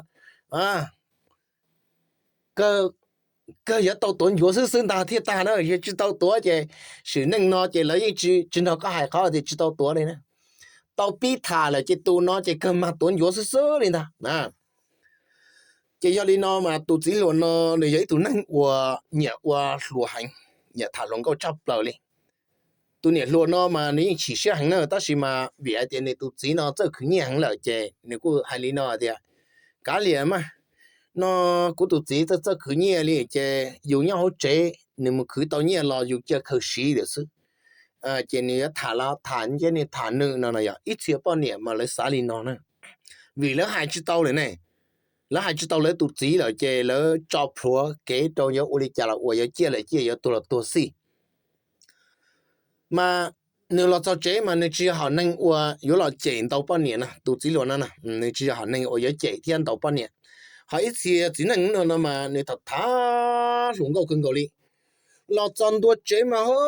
kawg yuav tau tuav ncuav xwb xwb ntag thiaj tag na. Yog tsis tau tuav ces sim neej no ces lawv yeej tsis nrog koj hais qhov tias tsis tau tuav li na. Tau pib tham lawm ces tus no ces kawg mag tuav ncuav xwb xwb li ntag. Ces yog li no mas tus txiv hluas no nws yog ib tug neeg uas nyiam ua hluas heev, nyiam tham hluas nkauj tshaj plaws li. Tus niam hluas no mas nws yeej chim siab heev na, tab sis mas vim hais tias nws tus txiv no txawj khwv nyiaj heev lawm ces nws kuj hais li no tias, kav liam mas, no kuv tus txiv txawj txawj khwv nyiaj li ces yus nyob hauv tsev nws mus khwv tau nyiaj los yus cia khaws siv lawm xwb. Ces nws yuav tham los tham nce nws tham nws no no yog ib txhia poj niam mas lawv xav li no na. Vim lawv hais tsis tau lawm ne, lawv hais tsis tau lawv tus txiv lawm ces lawv tso plhuav kev rau yuav ua li cas los ua, yuav ciaj los ciaj, yuav tuag los tuag xij. Mas nws los txog tsev mas nws tsis yog hom neeg uas yuav los cem ntaus poj niam na, tus txiv hluas no na, nws tsis yog hom neeg uas yuav cem thiab ntaus poj niam. Ho ib txhia txiv neej no no mas nws tham tham hluas nkauj kawg nkaus li. Los txog ntua tsev mas ho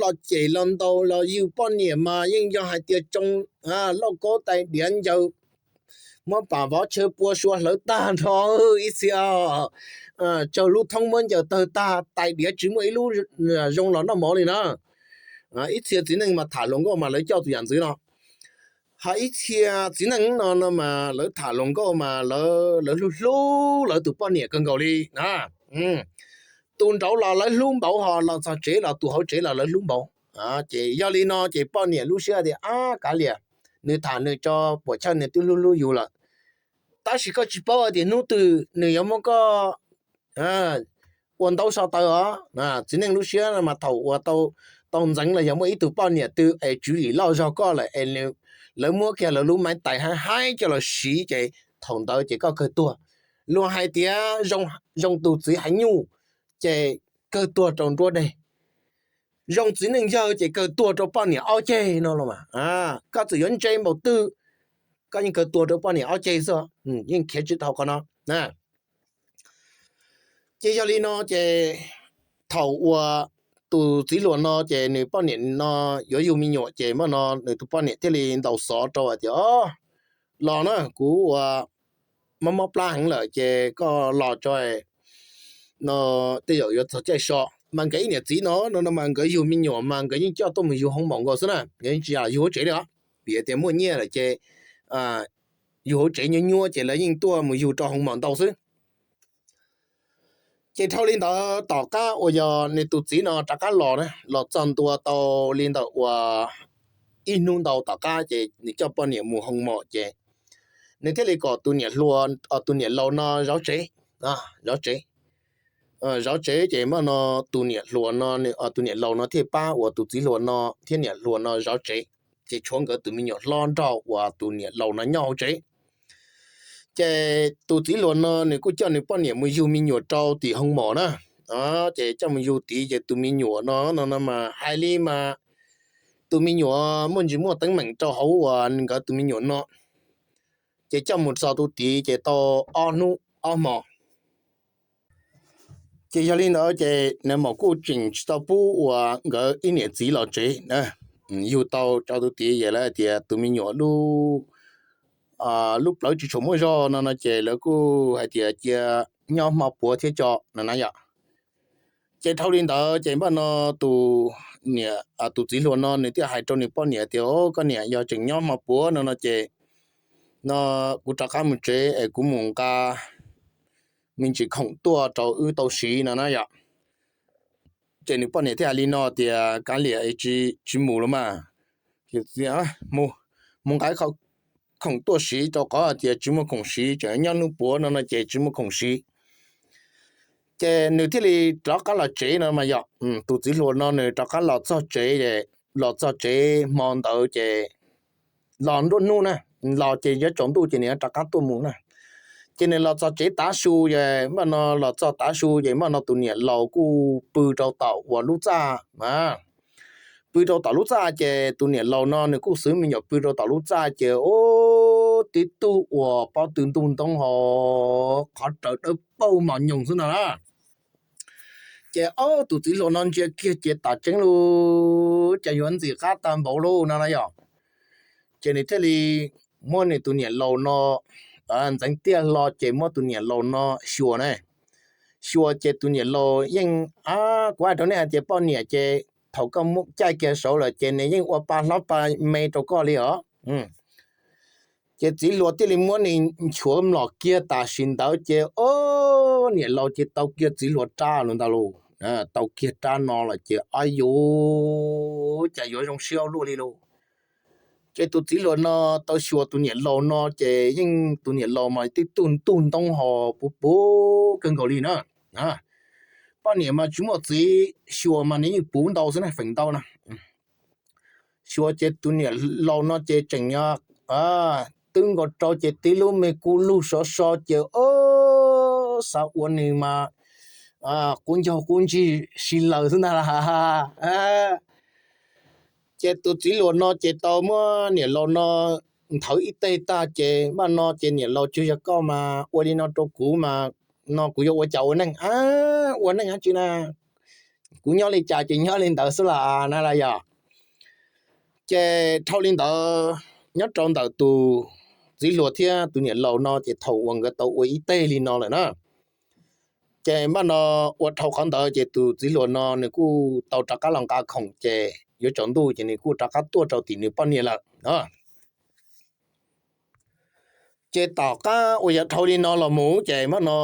los cem los ntaus los yug poj niam mas yeej yog hais tias tsoo lauj kaub tais diav ncaws, muab pam vov chaw pua sua hlawv tag nrho ib txhia, tsawg lub thoob muab ncaws tawg tag, tais diav tsis muaj ib lub zoo los noj mov li na. Ib txhia txiv neej mas tham hluas nkauj mas lawv coj tus yam ntxwv no. Ho ib txhia txiv neej no no mas lawv tham hluas nkauj mas lawv hlub hlub lawv tus poj niam kawg nkaus li na. Tus nraud los lawv hlub npaum, ho los txog tsev los tus hauv tsev los lawv hlub npaum. Ces yog li no ces poj niam lub siab tias, ab, kav liam, nws tham nws tso, puam chawj nws twb hlub hlub yus lawm. Tab sis koj tsis paub hais tias hnub twg nws yuav muab koj ua ntaub so taw os. Txiv neej lub siab mas thaum uas tau ntxeev los yog muaj ib tug poj niam twg es tswv yim loj zog koj lawm es lawv muab kiag lawv lub maiv tais haib haib coj los siv ces thaum ntawd ces koj kawg tuag. Luag hais tias zoo tus txiv heev nyuj ces kawg tuag rau nruab deg, zoo txiv neej yawg ces kawg tuag rau poj niam ob ceg no los mas. Koj txawm yuav ntse npaum twg, koj yeej kawg tuag rau poj niam ob ceg xwb, yeej khiav tsis tau qhov no. Ces yog li no ces thaum uas tus txiv hluas no ces nws poj niam no yuav yug me nyuam ces mam no nws tus poj niam thiaj li ntaus xov rau hais tias, o, los na, kuv ua mob mob plab heev lawm ces koj los tso no, tej zaum yuav txog caij so. Mas nkawd ib niam txiv no no no mas nkawd yug me nyuam mas nkawd yeej coj tuaj mus yug hoo maum nkaus xwb na, nkawd yeej tsis yog yug hauv tsev li os, vim tias muaj nyiaj lawm ces yug hauv tsev nyuaj nyuaj ces lawv yeej tuaj mus yug rau hoo maum ntau xwb. Ces dhau li ntawd tom qab uas yog nws tus txiv no rov qab los na, los txog ntua tau li ntawm uas ib hnub ntau tom qab ces nws coj poj niam mus hoo maum ces nws thiaj li kom tus niam hluas, tus niam laus no zov tsev, zov tsev. Zov tsev ces mam no tus niam hluas no, tus niam laus no thiaj pab uas tus txiv hluas no thiab niam hluas no zov tsev, ces tshuav nkawd tus me nyuam hlob nrog uas tus niam laus no nyob hauv tsev. Ces tus txiv hluas no nws kuj coj nws poj niam mus yug me nyuam rau tim hoo maum na. Ces coj mus yug tid ces tus me nyuam no no no mas hais li mas tus me nyuam muaj ntsis muaj teeb meem rau hauv uas nkawd tus me nyuam no. Ces coj mus txog tus tid ces tau ob hnub ob hmo. Ces yog li ntawd ces nws mam kuj tseem tsis tau pub uas nkawd ib niam txiv los tsev. Yug tau rau tus tid ces lawv hais tias tus me nyuam lub plawv tsis tshua muaj zog no no ces lawv kuj hais tias cia nyob hmo puav thiab tso no na yom. Ces dhau li ntawd ces npaj no tus txiv hluas no nws thiaj hais rau nws poj niam tias, o, koj niam, yog tseem nyob hmo puav no no ces no kuv rov qab mus tsev es kuv mus nqa me ntsis khoom tuaj rau wb tau siv no na yom. Ces nws poj niam thiaj hais li no tias, kav liam, tsis mus los mas, mus nqa khoom tuaj siv rau qhov tias tsis muaj khoom siv, tseem nyob hnub puav no no ces tsis muaj khoom siv. Ces nws thiaj li rov qab los tsev no mas yom. Tus txiv hluas no nws rov qab los txog tsev, los txog tsev hmo ntawd ces los nruab hnub na, los ces yuav tsaus ntuj ces nws rov qab tuaj mus na. Ces nws los txog tsev tav su ces mam no los txog tav su ces mam no tus niam laus kuj pw rau tom uas lub txaj mas pw rau tom lub txaj ces tus niam laus no nws kuj xwv me nyuam pw rau tom lub txaj ces ub, tib tug uas pob tw ntug ntoo ho qhov rawv dawb paug mos nyoos xwb no na. Ces ob tus txiv hluas no ntsia kiag ces tas tseeb lug, cas yuav ntxim qab tag npaum lug no na yog. Ces nws thiaj li muab nws tus niam laus no ntxeev tiaj hlo ces muab tus niam laus no xyuas na. Xyuas ces tus niam laus yeej, kuv hais rau nej hais tias poj niam ces thaum koj muab caij kiag saud lawm ces nws yeej ua pa hlob pa me rau koj li os. Ces txiv hluas thiaj li muab nws nchuav mlom kiag tam sim ntawd ces ob, niam laus ces tau kiag txiv hluas rab lug ntag lug. Tau kiag rab no lawm ces ob yuv, cas yuav zoo siab ua luaj li lauj. Ces tus txiv hluas no tau xyuas tus niam laus no ces yeej tus niam laus mas tib tug ntug ntoo ho puv puv kawg nkaus li na. Poj niam mas tsis muaj txiv, xyuas mas nws yeej puv ntau xwb na, feem ntau na. Xyuas ces tus niam laus no ces tseem twb nkaus rau ces tib lub me kub lug sov so ces ob, xav ua nws mas qub ncaug qub ntsig si laws xwb ntag lauj. Ces tus txiv hluas no ces tau muab niam laus no nthawv ib teg tag ces npaj no ces niam laus, tsuas yog koj mas ua li no rau kuv mas no kuv yuav ua cas ua neej, ua neej dab tsi na, kuv nyob li cas ces nyob li ntawd xwb las na los yog. Ces dhau li ntawd nyob rau ntawm tus txiv hluas thiab tus niam laus no ces thaum uas nkawd tau ua ib teg li no lawm na, ces npaj no ua dhau qhov ntawd ces tus txiv hluas no nws kuj tau rov qab los nqa khoom ces yuav tsaus ntuj ces nws kuj rov qab tuaj rau tim nws poj niam lawm. Ces tom qab uas yog dhau li no los mus ces npaj no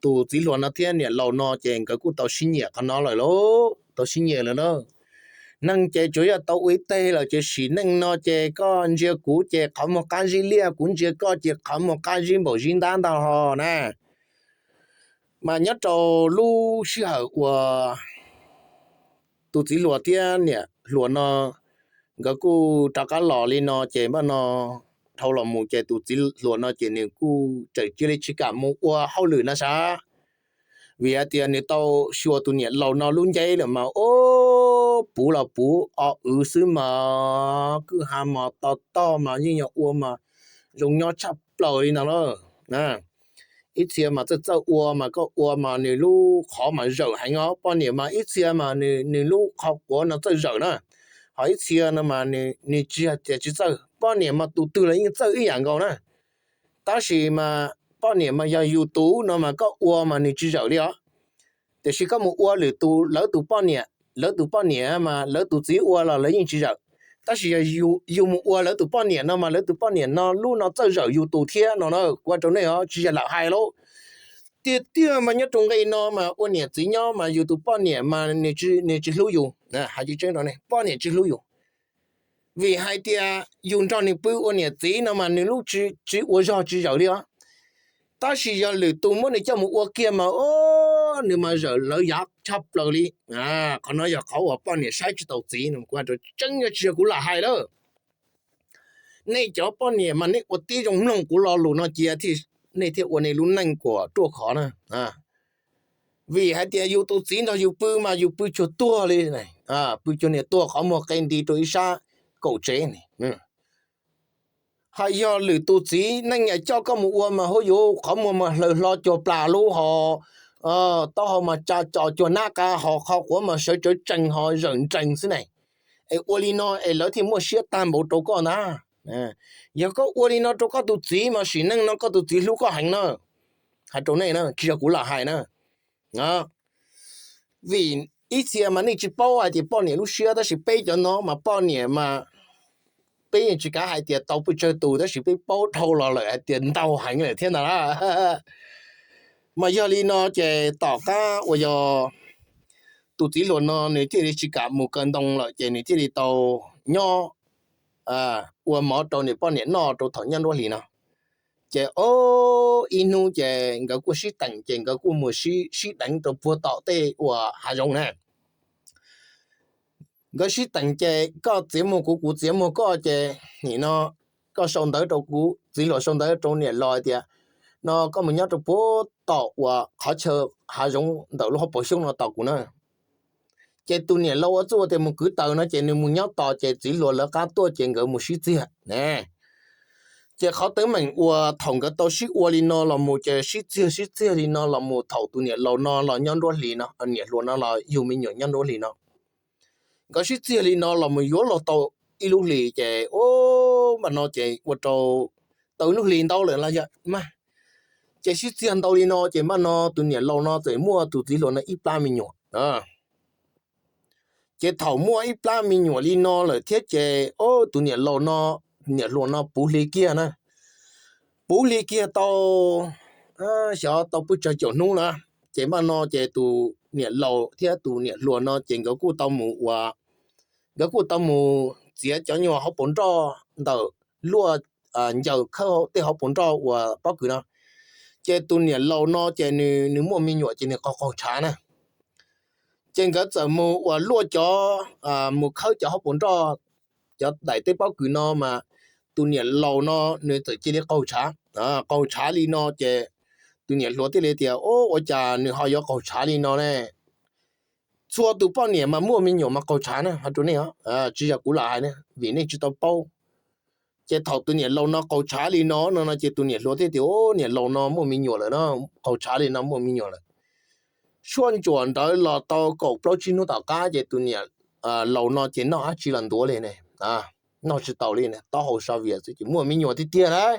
tus txiv hluas no thiab niam laus no ces nkawd kuj tau sib nyiam qhov no lawm lauj, tau sib nyiam lawm na. Neeg ces tsuas yog tau ua ib teg lawm ces sim neej no ces koj ntsia kuv ces qhov muag qab zib liaj, kuv ntsia koj ces qhov muag qab zib npaum zib ntab ntag hos na. Mas nyob rau lub sij hawm uas tus txiv hluas thiab niam hluas no nkawd kuj rov qab los li no ces npaj no dhau los mus ces tus txiv hluas no ces nws kuj tseem cia li tsis kam mus ua hauj lwm no sav, vim hais tias nws tau xyuas tus niam laus no lub nceb lawm mas ob, puv los puv o wv xwb mas kwj ha mas to tog mas yeej yog ua mas zoo nyob tshaj plaws li no lauj. Ib txhia mas txawj txawj ua mas koj ua mas nws lub qhov mas zawm heev os. Poj niam mas ib txhia mas nws lub qhov quav no txawj zawm na, ho ib txhia no mas nws tsis yog tias tsis txawj. Poj niam mas tus twg los yeej txawj ib yam nkaus na. Tab sis mas poj niam mas yog yus tus no mas koj ua mas nws tsis zawm li os. Tiam sis koj mus ua lwm tus, lawv tus poj niam, lawv tus poj niam mas lawv tus txiv ua los lawv yeej tsis zawm. Tab sis yog yus mus ua lawv tus poj niam no mas lawv tus poj niam no lub no txawj zawm yus tus thiab no na. Kuv hais rau nej os, tsis yog lam hais lauj. Tiag tiag mas nyob rau nqe no mas ua niam txiv nyob mas yus tus poj niam mas nws tsis hlub yus, hais tseeb rau nej, poj niam tsis hlub yus. Vim hais tias yus nrog nws pw ua niam txiv no mas nws lub tsis ua zog tsis zawm li os. Tab sis yog lwm tus muab nws coj mus ua kiag mas nws mas zawm lawv yav tshaj plaws li. Qhov no yog qhov uas poj niam saib tsis taus txiv no, kuv hais rau tseeb, tsis yog kuv lam hais lawm. Nej cov poj niam mas nej ua tib zoo mloog kuv lo lus no cia thiaj, nej thiaj ua nej lub neej kuas ruaj khov na. Vim hais tias yus tus txiv nrog yus pw mas yus pw cuag tuag li, pw cuag niag tuag qhov muag qe nti rau ib sab kaum tsev. Hais yog lwm tus txiv neej coj koj mus ua mas hauj yuv, qhov muag mas hlaws hlo cuag plas lub hos, taub hau mas tsa co cuag nab qa hos, qhov quav mas sawv tsawv tsees hos zawm nrees xwb ne. Es ua li no es lawv thiaj muaj siab tag npaum rau koj ntag. Yog koj ua li no rau koj tus txiv mas sim neej no koj tus txiv hlub koj heev na. Hais rau nej na, tsis yog kuv lam hais na. Vim ib txhia mas nej tsis paub hais tias poj niam lub siab, tab sis peb cov no mas poj niam mas peb yeej tsis kav hais tias tau pes tsawg tus, tab sis peb paub dhau los lawm hais tias ntau heev lawm thiab ntag. Mas yog li no ces tom qab uas yog tus txiv hluas no nws thiaj li tsis kam mus kaw ntoo lawm ces nws thiaj li tau nyob ua mov rau nws poj niam noj rau thaum nyob nruab hlis no. Ces ob, ib hnub ces nkawd kuj sib teem ces nkawd kuj mus sib deev rau puag tom tej uas hav zoov na. Nkawd sib teem ces koj txiav muag kuv, kuv txiav muag koj ces nim no koj sau ntawv rau kuv, txiv hluas sau ntawv rau niam laus hais tias no koj mus nyob rau puag tom uas qhov chaw hav zoov ntawm lub hauv paus xyoob no tos kuv na. Ces tus niam laus ua txuj ua tias mus kwv taws no ces nws mus nyob tos ces txiv hluas lawv qab tuaj ces nkawd mus sib txiag ne. Ces qhov teeb meem uas thaum nkawd tau sib ua li no los mus ces sib txiag sib txiag li no los mus thaum tus niam laus no los nyob nruab hlis no, niam hluas no los yug me nyuam nyob nruab hlis no. Nkawd sib txiag li no los mus yuav luag tau ib lub hlis ces mas no ces ua rau tau ib lub hlis ntau lawm los yog mas, ces sib txiag ntau li no ces mas no tus niam laus no txawm muaj tus txiv hluas no ib plab me nyuam. Ces thaum muaj ib plab me nyuam li no lawm thiab ces tus niam laus no, niam hluas no puv hli kiag na, puv hli kiag tau xyov tau pw tsawg caum hnub na, ces mas no ces tus niam laus thiab tus niam hluas no ces nkawd kuj tau mus ua, nkawd kuj tau mus txiav cov nyuag hauv paus nroj ntawm luaj ncaws khawb tej hauv paus nroj uas pob kws no. Ces tus niam laus no ces nws muaj me nyuam ces nws qaug qaug tshav na. Ces nkawd txawm mus ua luaj cov, mus khawb cov hauv paus nroj, cov daim tej pob kws no mas tus niam laus no nws txawm cia li qaug tshav. Qaug tshav li no ces tus niam hluas thiaj li tias, Ua cas nws ho yuav qaug tshav li no ne? Txhua tus poj niam mas muaj me nyuam mas qaug tshav na, ho rau nej, tsis yog kuv lam hais ne, vim nej tsis tau paub. Ces thaum tus niam laus no qaug tshav li no no no ces tus niam hluas thiaj tias, Niam laus no muaj me nyuam lawm no, qaug tshav li no muaj me nyuam lawm. Suaj ntsuam ntawd los tau kaum plaub tsib hnub tom qab ces tus niam laus no ces noj dab tsi los ntuav li ne, noj tsis taus li, taub hau so vias xwb ces muaj me nyuam tiag tiag lauj.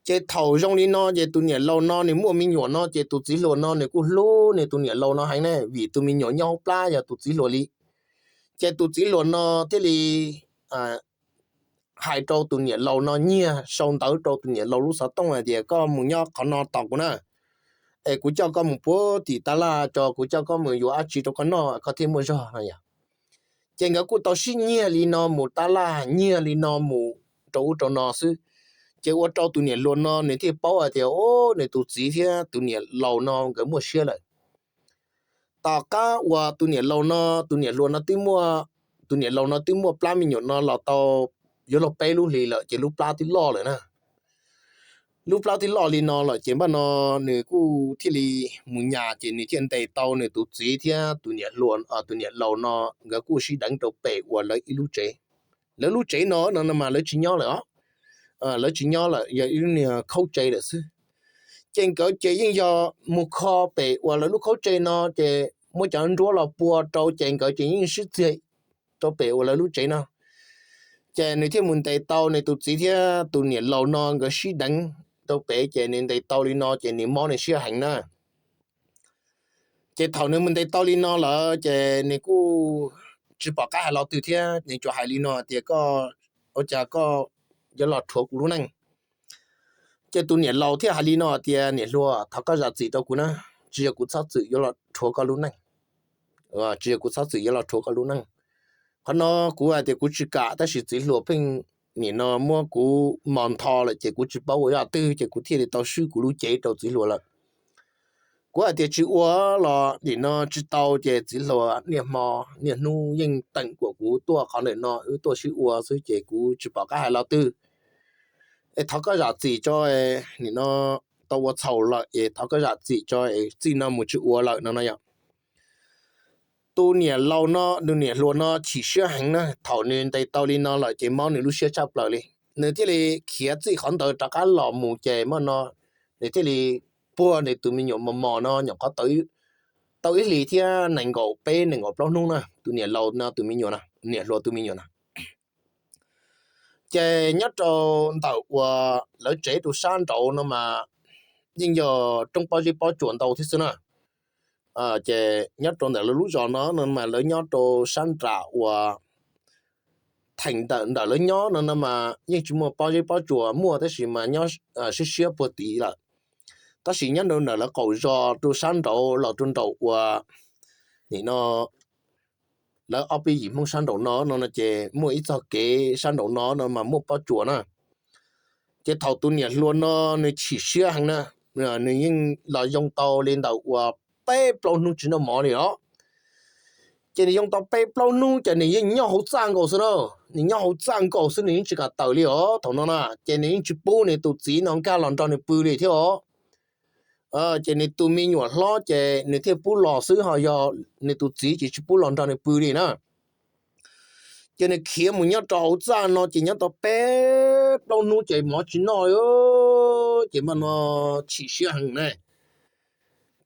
Ces thaum zoo li no ces tus niam laus no nws muaj me nyuam no ces tus txiv hluas no nws kuj hlub nws tus niam laus no heev ne, vim tus me nyuam nyob hauv plab yog tus txiv hluas li. Ces tus txiv hluas no thiaj li hais rau tus niam laus no, nyiag sau ntawv rau tus niam laus lub xov tooj hais tias, Koj mus nyob qhov no tos kuv na, es kuv coj koj mus puag tim tab laj tso, kuv coj koj mus yuav dab tsi rau koj noj koj thiaj muaj zog no yog. Ces nkawd kuj tau sib nyiag li no mus tab laj, nyiag li no mus rau ub rau no xwb. Ces ua rau tus niam hluas no nws thiaj paub hais tias, Au, nws tus txiv thiab tus niam laus no nkawd muaj siab lawm. Tom qab uas tus niam laus no, tus niam hluas no twb muaj, tus niam laus no twb muaj plab me nyuam no los tau yuav luag peb lub hlis lawm ces lub plab twb loj lawm na. Lub plab twb loj li no lawm ces npaj no nws kuj thiaj li mus nyas ces nws thiaj ntes tau nws tus txiv thiab tus niam hluas, tus niam laus no nkawd kuj sib deev rau pem uas lawv ib lub tsev. Lawv lub tsev no no no mas lawv tsis nyob lawm os. Lawv tsis nyob lawm, yog ib lub niag khaub tsev lawm xwb. Ces nkawd ces yeej yog mus kho pem uas lawv lub khaub tsev no ces muab cov nruab los pua rau ces nkawd ces yeej sib txiag rau pem uas lawv lub tsev no. Ces nws thiaj mus ntes tau nws tus txiv thiab tus niam laus no nkawd sib deev rau pem ces nws ntes tau li no ces nws mob nws siab heev na. Ces thaum nws mus ntes tau li no lawm ces nws kuj tsis pom qab hais lo twg thiab, nws tsuas hais li no tias, Koj, ua cas koj yuav los rhuav kuv lub neej? Ces tus niam laus thiaj hais li no tias, Niam hluas, thov koj zam txim rau kuv na, tsis yog kuv txhob txwm yuav los rhuav koj lub neej. Tsis yog kuv txhob txwm yuav los rhuav koj lub neej. Qhov no kuv hais tias kuv tsis kam, tab sis txiv hluas pheej nim no muab kuv mos ntho lawm ces kuv tsis paub ua zaj twg ces kuv thiaj li tau swb kuv lub cev rau txiv hluas lawm. Kuv hais tias tsis ua los nim no tsis tau ces txiv hluas niaj hmo niaj hnub yeej teem kuam kuv tuaj qhov ntawm no wb tuaj sib ua xwb ces kuv tsis pom qab hais lo twg. Es thov koj zam txim tso, nim no tau ua txhaum lawm es thov koj zam txim tso es txij no mus tsis ua lawm no no yom. Tus niam laus no, tus niam hluas no chim siab heev na, thaum nws ntes tau li no lawm ces mob nws lub siab tshaj plaws li. Nws thiaj li khiav txij qhov ntawd rov qab los mus ces mas no nws thiaj li puag nws tus me nyuam mos mos no nyuam qhuav tau ib hlis thiab nees nkaum peb nees nkaum plaub hnub na, tus niam laus no tus me nyuam, niam hluas tus me nyuam na. Ces nyob rau ntawm uas lawv tsev rau sab nraud no mas yeej yog roob pob zeb pob tsuas ntau thiab xwb na. Ces nyob rau ntawm lawv lub zos no no mas lawv nyob rau sab nram uas theem ntawm ntawm lawv nyob no no mas yeej tsis muaj pob zeb pob tsuas, muaj tab sis mas nyob siab siab puag tid lawm. Tab sis nyob rau ntawm lawv qaum zos rau sab nraud los rau nraum uas nim no lawv ob peb yim Hmoob sab nraum no no no ces muaj ib txoj kev sab nraum no no mas muaj pob tsuas na. Ces thaum tus niam hluas no nws chim siab heev na, nws yeej los yoo tau li ntawm uas peb plaub hnub tsis noj mov li os. Ces nws yoo tau peb plaub hnub ces nws yeej nyob hauv txaj nkaus xwb na. Nws nyob hauv txaj nkaus xwb, nws yeej tsis kam tawm li os thaum no na. Ces nws yeej tsis pub nws tus txiv no nkag los nrog nws pw li thiab os. Ces nws tus me nyuam hlob ces nws thiaj pub los xwb, ho yog nws tus txiv ces tsis pub los nrog nws pw li na. Ces nws khiav mus nyob rau hauv txaj no ces nyob tau peb plaub hnub ces mov tsis noj li. Ces npaj no chim siab heev na,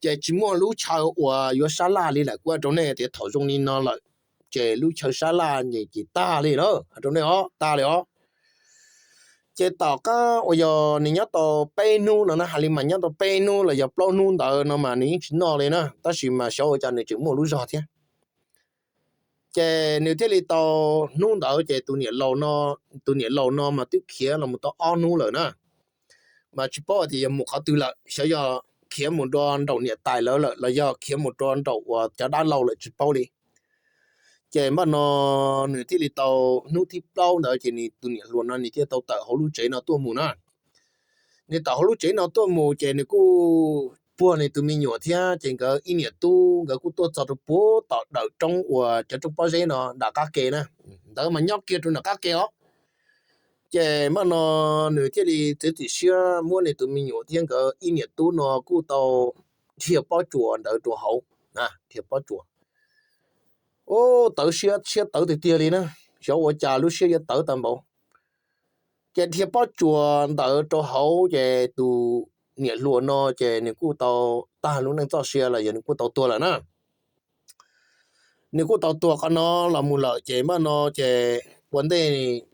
ces tsis muaj lub chaw uas yuav sab laj li lawm. Kuv hais rau nej tias thaum zoo li no lawm ces lub chaw sab laj ces tag li na, hais rau nej os, tag li os. Ces tom qab uas yog nws nyob tau peb hnub no na, hais li mas nyob tau peb hnub los yog plaub hnub ntawd no mas nws yeej tsis noj li na, tab sis mas xyov ua cas nws tseem muaj lub zog thiab. Ces nws thiaj li tau, hnub ntawd ces tus niam laus no, tus niam laus no mas twb khiav los mus tau ob hnub lawm na, mas tsis paub tias yog mus qhov twg lawm, xyov yog khiav mus rau nraum niam tais lawv lawm los yog khiav mus rau nraum uas cov dab laug lawm tsis paub li. Ces npaj no nws thiaj li tau, hnub thib plaub ntawd ces nws tus niam hluas no nws thiaj tau tawm hauv lub tsev no tuaj mus na. Nws tawm hauv lub tsev no tuaj mus ces nws kuj puag nws tus me nyuam thiab ces nkawd ib niam tub nkawd kuj tuaj txog rau puag tom dawm roob uas cov roob pob zeb no nram qab ke na, ntawd mas nyob kiag rau nram qab ke os. Ces npaj no nws thiaj li txiav txim siab muab nws tus me nyuam thiab nkawd ib niam tub no kuj tau dhia pob tsuas ntawd rau hauv, dhia pob tsuas. Ub, tawv siab, siab tawv tiag tiag li na, xyov ua cas lub siab yuav tawv tag npaum. Ces dhia pob tsuas ntawd rau hauv ces tus niam hluas no ces nws kuj tau tag lub neej txoj sia los yog nws kuj tau tuag lawm na. Nws kuj tau tuag qhov no los mus lawm ces npaj no ces ua ntej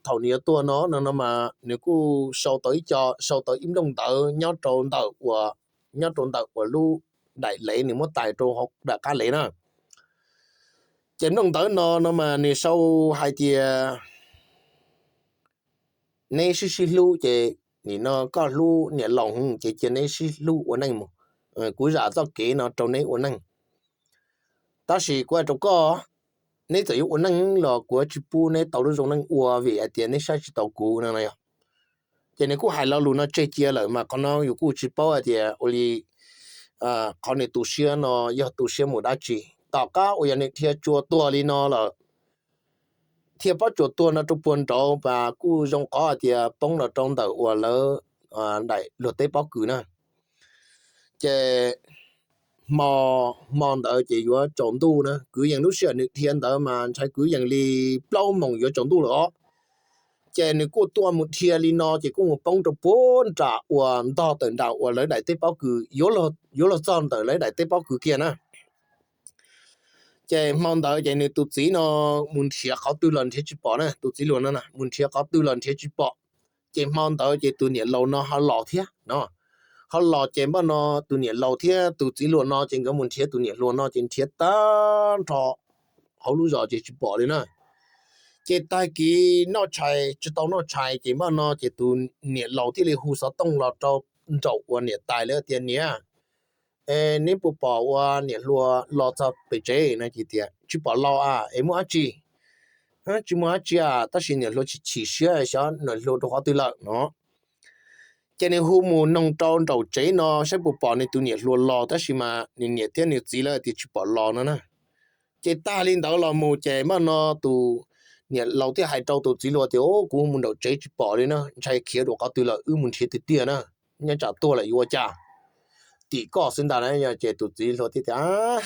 thaum nws yuav tuag no no no mas nws kuj sau tau ib co, sau tau ib nplooj ntawv nyob rau ntawm uas, nyob rau ntawm uas lub daim lev nws muab tais rau hauv daim qab lev na. Ces nplooj ntawv no no mas nws sau hais tias neb sib sib hlub ces nim no koj hlub niam laus ces cia neb sib hlub ua neej mus. Kuv zam txoj kev no rau neb ua neej. Tab sis kuv hais rau koj, neb txawm yuav ua neej los kuv yuav tsis pub neb tau lub zoo neej ua vim hais tias neb saib tsis taus kuv no no yog. Ces nws kuj hais lo lus no tseg cia lawm mas qhov no yus kuj tsis paub hais tias ua li qhov nws tu siab no yog tu siab mus dab tsi. Tom qab uas yog nws dhia tsuas tuag li no lawm, dhia pob tsuas tuag no rau puag nraud mas kuj zoo qhov hais tias poob los rau ntawm uas lawv daim luag teb pob kws na. Ces hmo, hmo ntawd ces yuav tsaus ntuj na, kwv yees lub sij hawm nws dhia ntawd mas ntshai kwv yees li plaub moos yuav tsaus ntuj lawm os. Ces nws kuj tuaj mus dhia li no ces kuj mus poob rau puag nram uas ntog tawm nram uas lawv daim teb pob kws, yuav luag txog ntawm lawv daim teb pob kws kiag na. Ces hmo ntawd ces nws tus txiv no mus nrhiav qhov twg los nrhiav tsis pom na, tus txiv hluas no mus nrhiav qhov twg los nrhiav tsis pom. Ces hmo ntawd ces tus niam laus no ho los thiab no, ho los ces npaj no tus niam laus thiab tus txiv hluas no ces nkawd mus nrhiav tus niam hluas no ces nrhiav tag nrho hauv lub zos ces tsis pom li na. Ces tag kis noj tshais tsis tau noj tshais ces npaj no ces tus niam laus thiaj li hu xov tooj los rau nraum uas niam tais lawv tias niam, neb puas pom ua niam hluas los txog pem tsev no ces tias tsis pom los a, es muaj dab tsi? Tsis muaj dab tsi a, tab sis niam hluas chim chim siab xyov niam hluas rau qhov twg lawm no. Ces nws hu mus noog rau nraum tsev no saib puas pom nws tus niam hluas los tab sis mas nws niam thiab nws txiv lawv tias tsis pom los no na. Ces tag li ntawd los mus ces npaj no tus niam laus thiaj hais rau tus txiv hluas tias kuv hu mus nraum tsev tsis pom li na, ntshai khiav rau qhov twg lawm, wb mus nrhiav tiag tiag na, nyob tsam tuag lawm yuav ua cas, tim koj xwb ntag na. Ces tus txiv hluas thiaj tias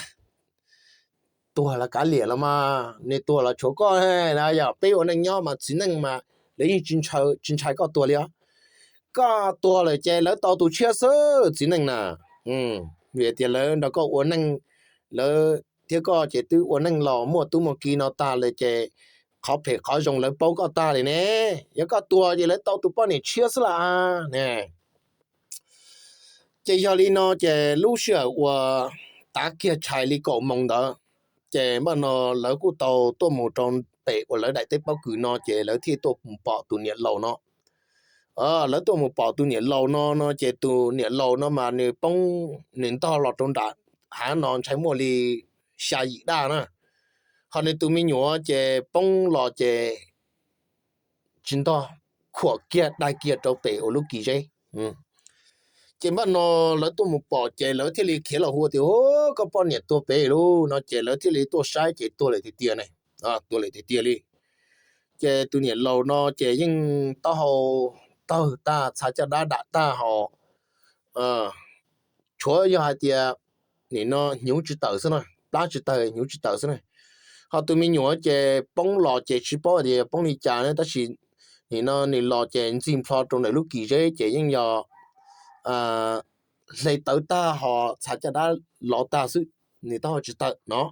tuag los kav liam los mas, nws tuag los tshuav koj na, yog peb ua neej nyob mas txiv neej mas lawv yeej tsis ntshai koj tuag li os. Koj tuag lawm ces lawv tau tus tshiab xwb txiv neej na. Vim tias lawv nrog koj ua neej, lawv thiab koj ces twb ua neej los muaj tub muaj ki no tag lawm ces qhov phem qhov zoo lawv paub koj tag li ne. Yog koj tuag ces lawv tau tus poj niam tshiab xwb las ne. Ces yog li no ces lub sij hawm uas tav kiag tshais li kaum moos ntawd, ces npaj no lawv kuj tau tuaj mus rau pem uas lawv daim teb pob kws no ces lawv thiaj tuaj mus pom tus niam laus no. Lawv tuaj mus pom tus niam laus no no ces tus niam laus no mas nws poob, nws ntog los rau nram hav no ntshai muaj li xya yim daj na. Ho nws tus me nyuam ces poob los ces tsis ntog, khuam kiag daig kiag rau pem uas lub kis zeb. Ces npaj no lawv tuaj mus pom ces lawv thiaj li khiav los hu tias koj poj niam tuag pem lauj no ces lawv thiaj li tuaj saib ces tuag lawm tiag tiag ne, tuag lawm tiag tiag li. Ces tus niam laus no ces yeej taub hau tawg tag, txha caj dab dam tag ho, tshuav yog hais tias nim no hnyuv tsis tawm xwb na, plab tsis tawg hnyuv tsis tawm xwb na. Ho tus me nyuam ces poob los ces tsis paub tias poob li cas na, tab sis nim no nws los ces ntxig nplho rau ntawm lub kis zeb ces yeej yog hle tawv tag ho txha caj dab lov tag xwb, nws taub hau tsis tawm no.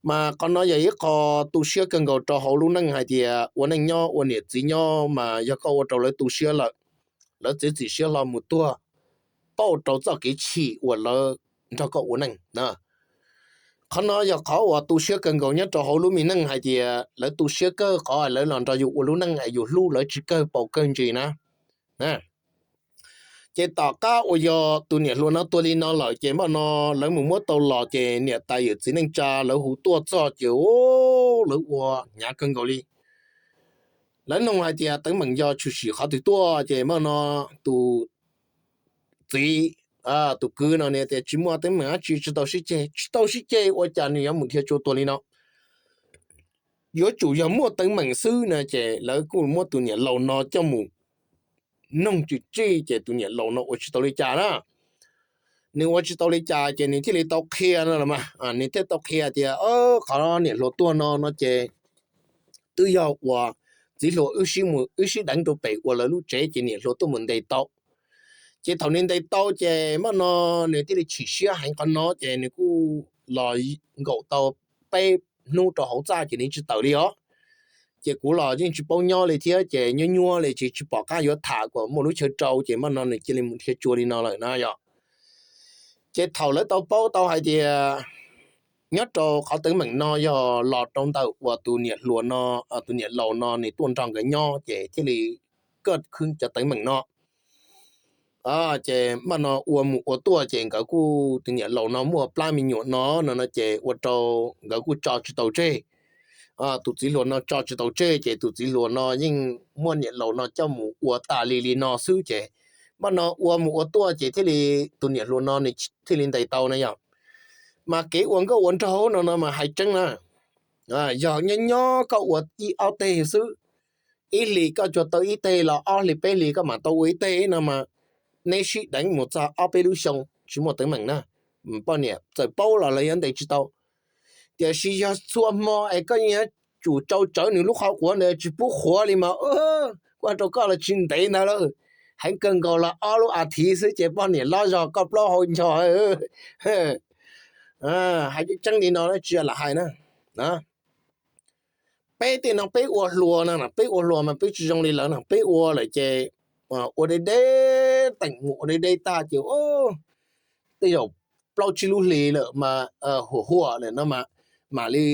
Mas qhov no yog ib qho tu siab kawg nkaus rau hauv lub neej hais tias ua neej nyob ua niam txiv nyob mas yog koj ua rau lawv tu siab lawm, lawv txiav txim siab hlo mus tuag pauj rau txoj kev chim uas lawv nrog koj ua neej na. Qhov no yog qhov uas tu siab kawg nkaus nyob rau hauv lub me neej hais tias lawv tu siab kawg qhov lawv los nrog yus ua lub neej es yus hlub lawv tsis kawg paus kawg ntsis na. Ces tom qab uas yog tus niam hluas no tuag li no lawm ces npaj no lawv mus muab tau los ces niam tais yawm txiv neej tsa lawv hu tuaj txog ces lawv ua hnyav kawg nkaus li. Lawv nug hais tias teeb meem yog tshwm sim qhov twg tuaj ces npaj no tus txiv, tus kwv no nws tias tsis muaj teeb meem dab tsi, tsis tau sib ceg, tsis tau sib ceg ua cas nws yuav mus dhia tsua tuag li no. Yuav tsum yog muaj teeb meem xwb no ces lawv kuj muab tus niam laus no coj mus noog tswm tsij ces tus niam laus no ua tsis tau li cas na. Nws ua tsis tau li cas ces nws thiaj li tau qhia no los mas, nws thiaj tau qhia tias qhov niam hluas tuag no no ces twb yog uas txiv hluas wb sib deev rau pem uas lawv lub tsev ces niam hluas tuaj mus ntes tau. Ces thaum nws ntes tau ces npaj no nws thiaj li chim siab heev qhov no ces nws kuj los nkaum tau peb hnub rau hauv txaj ces nws tsis tawm li os. Ces kuv los yeej tsis paub nyob li thiab ces nyuaj nyuaj li ces tsis pom qab yuav tham kom muaj lub chaw rau ces npaj no nws cia li mus dhia tsua li no lawm na yog. Ces thaum lawv tau paub tau hais tias nyob rau qhov teeb meem no yog los rau ntawm uas tus niam hluas no, tus niam laus no nws tuaj nrog nkawd nyob ces thiaj li kaj khwb cov teeb meem no. Ces npaj no ua mus ua tuaj ces nkawd kuj tus niam laus no muaj plab me nyuam no no no ces ua rau nkawd kuj tso tsis tau tseg. Tus txiv hluas no tso tsis tau tseg ces tus txiv hluas no yeej muaj niam laus no coj mus ua tas li li no xwb ces npaj no ua mus ua tuaj ces thiaj li tus niam hluas no nws thiaj li ntes tau na yog. Mas kev ua nkauj ua nraug no no mas hais tseeb na, yog nyob nyob koj ua ib ob teg xwb, ib hlis koj tsuas tau ib teg los ob hlis peb hlis koj mam tau ua ib teg no mas neb sib deev mus txog ob peb lub xyoo tsis muaj teeb meem na, poj niam txawm paub los lawv yuav ntes tsis tau. Tiam sis yog txhua hmo es koj yeej yuav tsum tsau tsawv nws lub qhov quav ntawd tsis pub qhuav li mas kuv hais rau koj los tsis ntev ntag lauj, heev kawg nkaus los ob lub as thiv xwb ces poj niam loj zog koj plaub hau ncho. Hais tseeb tseeb li no tsis yog lam hais na. Peb tej no peb ua hluas no, peb ua hluas mas peb tsis zoo li lawv no, peb ua lawm ces ua deb deb, teem mus ua deb deb tag ces tej zaum plaub tsib lub hlis lawm mas huam huam lawm no mas mam li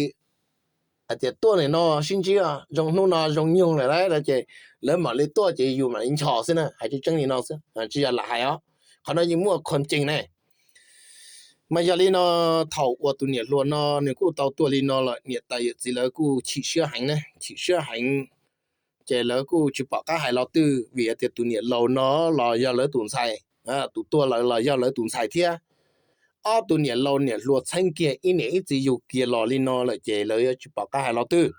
hais tias tuaj nim no sib ntsib, zoo hnub no zoo nyoog lawm lauj no ces lawv mam li tuaj ces yus mam li nchos xwb na, hais tseeb tseeb li no xwb tsis yog lam hais os. Qhov no yeej muaj khuam cees ne. Mas yog li no, thaum uas tus niam hluas no nws kuj tau tuaj li no lawm, niam tais yawm txiv lawv kuj chim siab heev na, chim siab heev. Ces lawv kuj tsis pom qab hais los twg vim tias tus niam laus no los yog lawv tus ntxhais, tus tuag lawm los yog lawv tus ntxhais thiab. Ob tug niam laus niam hluas txheeb kiag ib niam ib txiv yug kiag los li no lawm ces lawv yuav tsis pom qab hais los twg.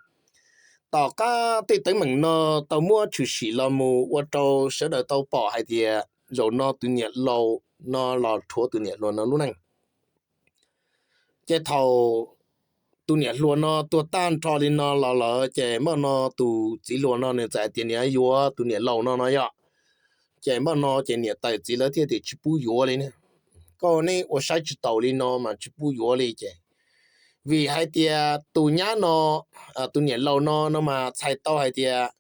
Tom qab tej teeb meem no tau muab tshwm sim los mus ua rau sawv daws tau pom hais tias zaum no tus niam laus no los rhuav tus niam hluas no lub neej. Ces thaum tus niam hluas no tuag tag nrho li no los lawm ces npaj no tus txiv hluas no nws txawm hais tias nws yuav yuav tus niam laus no no yog. Ces npaj no ces niam tais txiv lawv thiaj tias tsis pub yuav li ne. Koj nej ua saib tsis taus li no mas tsis pub yuav li ces. Vim hais tias tus nyab no, tus niam laus no no mas txhais tau hais tias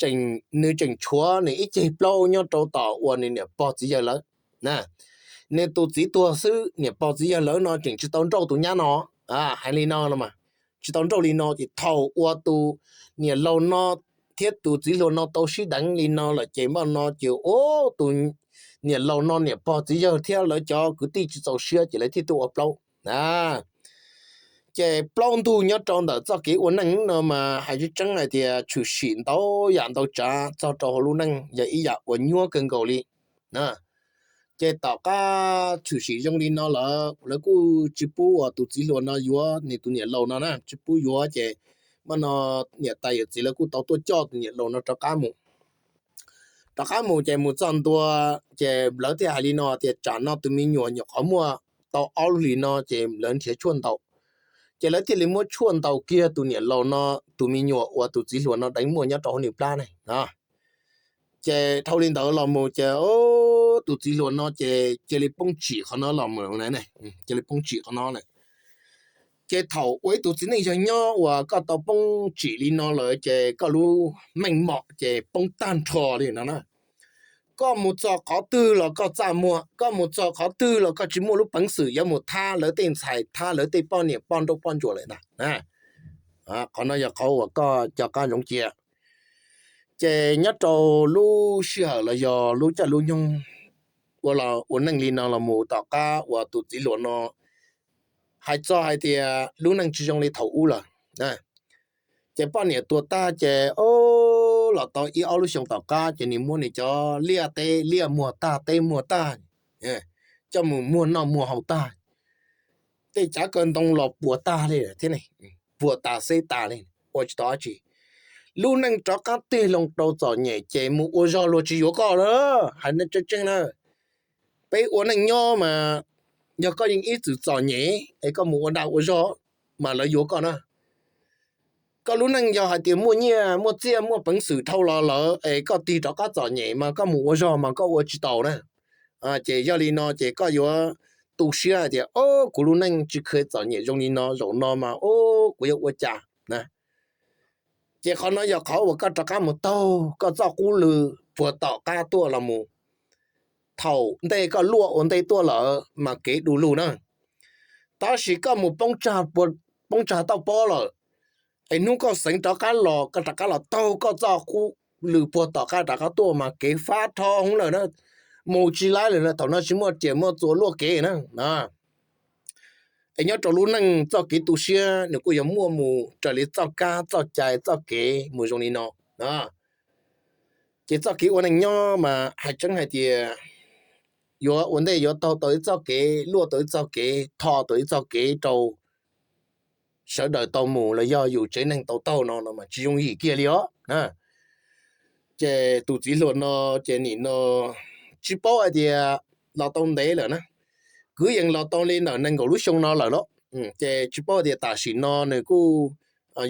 nws tseem tshuav nws ib ceg plaub nyob rau tom uas nws niam pog txiv yawg lawv. Nws tus txiv tuag xwb, niam pog txiv yawg lawv no tseem tsis tau nrauj tus nyab no. Hais li no no mas tsis tau nrauj li no ces thaum uas tus niam laus no thiab tus txiv hluas no tau sib deev li no lawm ces npaj no ces tus niam laus no niam pog txiv yawg thiab lawv cov kwv tij tsis txaus siab ces lawv thiaj tuaj ua plaub. Ces plaub ntug nyob rau ntawm txoj kev ua neej no mas hais tseeb tseeb hais tias tshwm sim ntau yam ntau tsav txog rau hauv lub neej yog ib yam uas nyuaj kawg nkaus li. Ces tom qab tshwm sim zoo li no lawm lawv kuj tsis pub uas tus txiv hluas no yuav nws tus niam laus no na, tsis pub yuav ces npaj no niam tais yawm txiv lawv kuj tau tuaj coj tus niam laus no rov qab mus. Rov qab mus ces mus txog ntua, ces lawv thiaj hais li no tias tsam no tus me nyuam nyuam qhuav muaj tau ob lub hlis no ces lawv nrhiav tshuaj ntaus. Ces lawv thiaj li muab tshuaj ntaus kiag tus niam laus no, tus me nyuam uas tus txiv hluas no deev muaj nyob rau hauv nws plab ne. Ces dhau li ntawd los mus ces tus txiv hluas no ces cia li poob tsim qhov no los mus, cia li poob tsim qhov no lawm. Ces thaum ua ib tug txiv neej yog nyob uas koj tau poob tsim li no lawm ces koj lub meej mom ces poob tag nrho li no na. Koj mus txog qhov twg los koj txaj muag, koj mus txog qhov twg los koj tsis muaj lub peev xwm yuav mus thab lawv tej ntxhais, thab lawv tej poj niam poj nrauj poj ntsuam lawm ntag. Qhov no yog qhov uas koj cov qab ntsoov cia. Ces nyob rau lub sij hawm los yog lub caij lub nyoog ua neej li no los mus tom qab uas tus txiv hluas no hais txog hais tias lub neej tsis zoo li thaum ub lawm. Ces poj niam tuag tag ces los tau ib ob lub xyoo tom qab ces nws muab nws cov liaj teb liaj muag tag teb muag tag, coj mus muag noj muag haus tag. Tej cav kaw ntoo los puas tag li thiab, puas tas xeb tas li, ua tsis tau dab tsi. Lub neej rov qab tig loo rau txom nyem ces mus ua zog luag tsis yuav koj lawm, hais tseeb tseeb na. Peb ua neej nyob mas yog koj yeej ib txwm txom nyem es koj mus ua dag ua zog mas lawv yuav koj na. Koj lub neej yog hais tias muaj nyiaj muaj txiaj muaj peev xwm dhau los lawm es koj tig rov qab txom nyem mas koj mus ua zog mas koj ua tsis taus na. Ces yog li no ces koj yuav tu siab hais tias, o, kuv lub neej tsis kheev txom nyem zoo li no, zaum no mas, o, kuv yuav ua cas na. Ces qhov no yog qhov uas koj rov qab mus taug koj txoj qub lw puag tom qab tuaj los mus. Thaum ntej koj luaj ua ntej tuaj lawm mas kev du lug na. Tab sis koj mus poob tsag tauj pob lawm, es hnub koj xeev rov qab los, koj rov qab los taug koj txoj qub lw puag tom qab rov qab tuaj mas kev fab rho hoob lawm na. Mus tsis laib lawm na, thaum no tsis muaj riam muaj txuas luaj kev na. Es nyob rau lub neej txoj kev tu siab nws kuj yuav muaj mus raws li txoj kab txoj cai txoj kev mus zoo li no. Ces txoj kev ua neej nyob mas hais tseeb hais tias yuav ua ntej yuav taug tau ib txoj kev, luaj tau ib txoj kev, tho tau ib txoj kev rau sawv daws tau mus los yog yus tsev neeg tau taug no no mas tsis yooj yim kiag li os. Ces tus txiv hluas no ces nim no tsis paub hais tias los tau ntev lawm na, kwv yees los tau li ntawm nees nkaum lub xyoo no lawm lauj. Ces tsis paub tias tam sim no nws kuj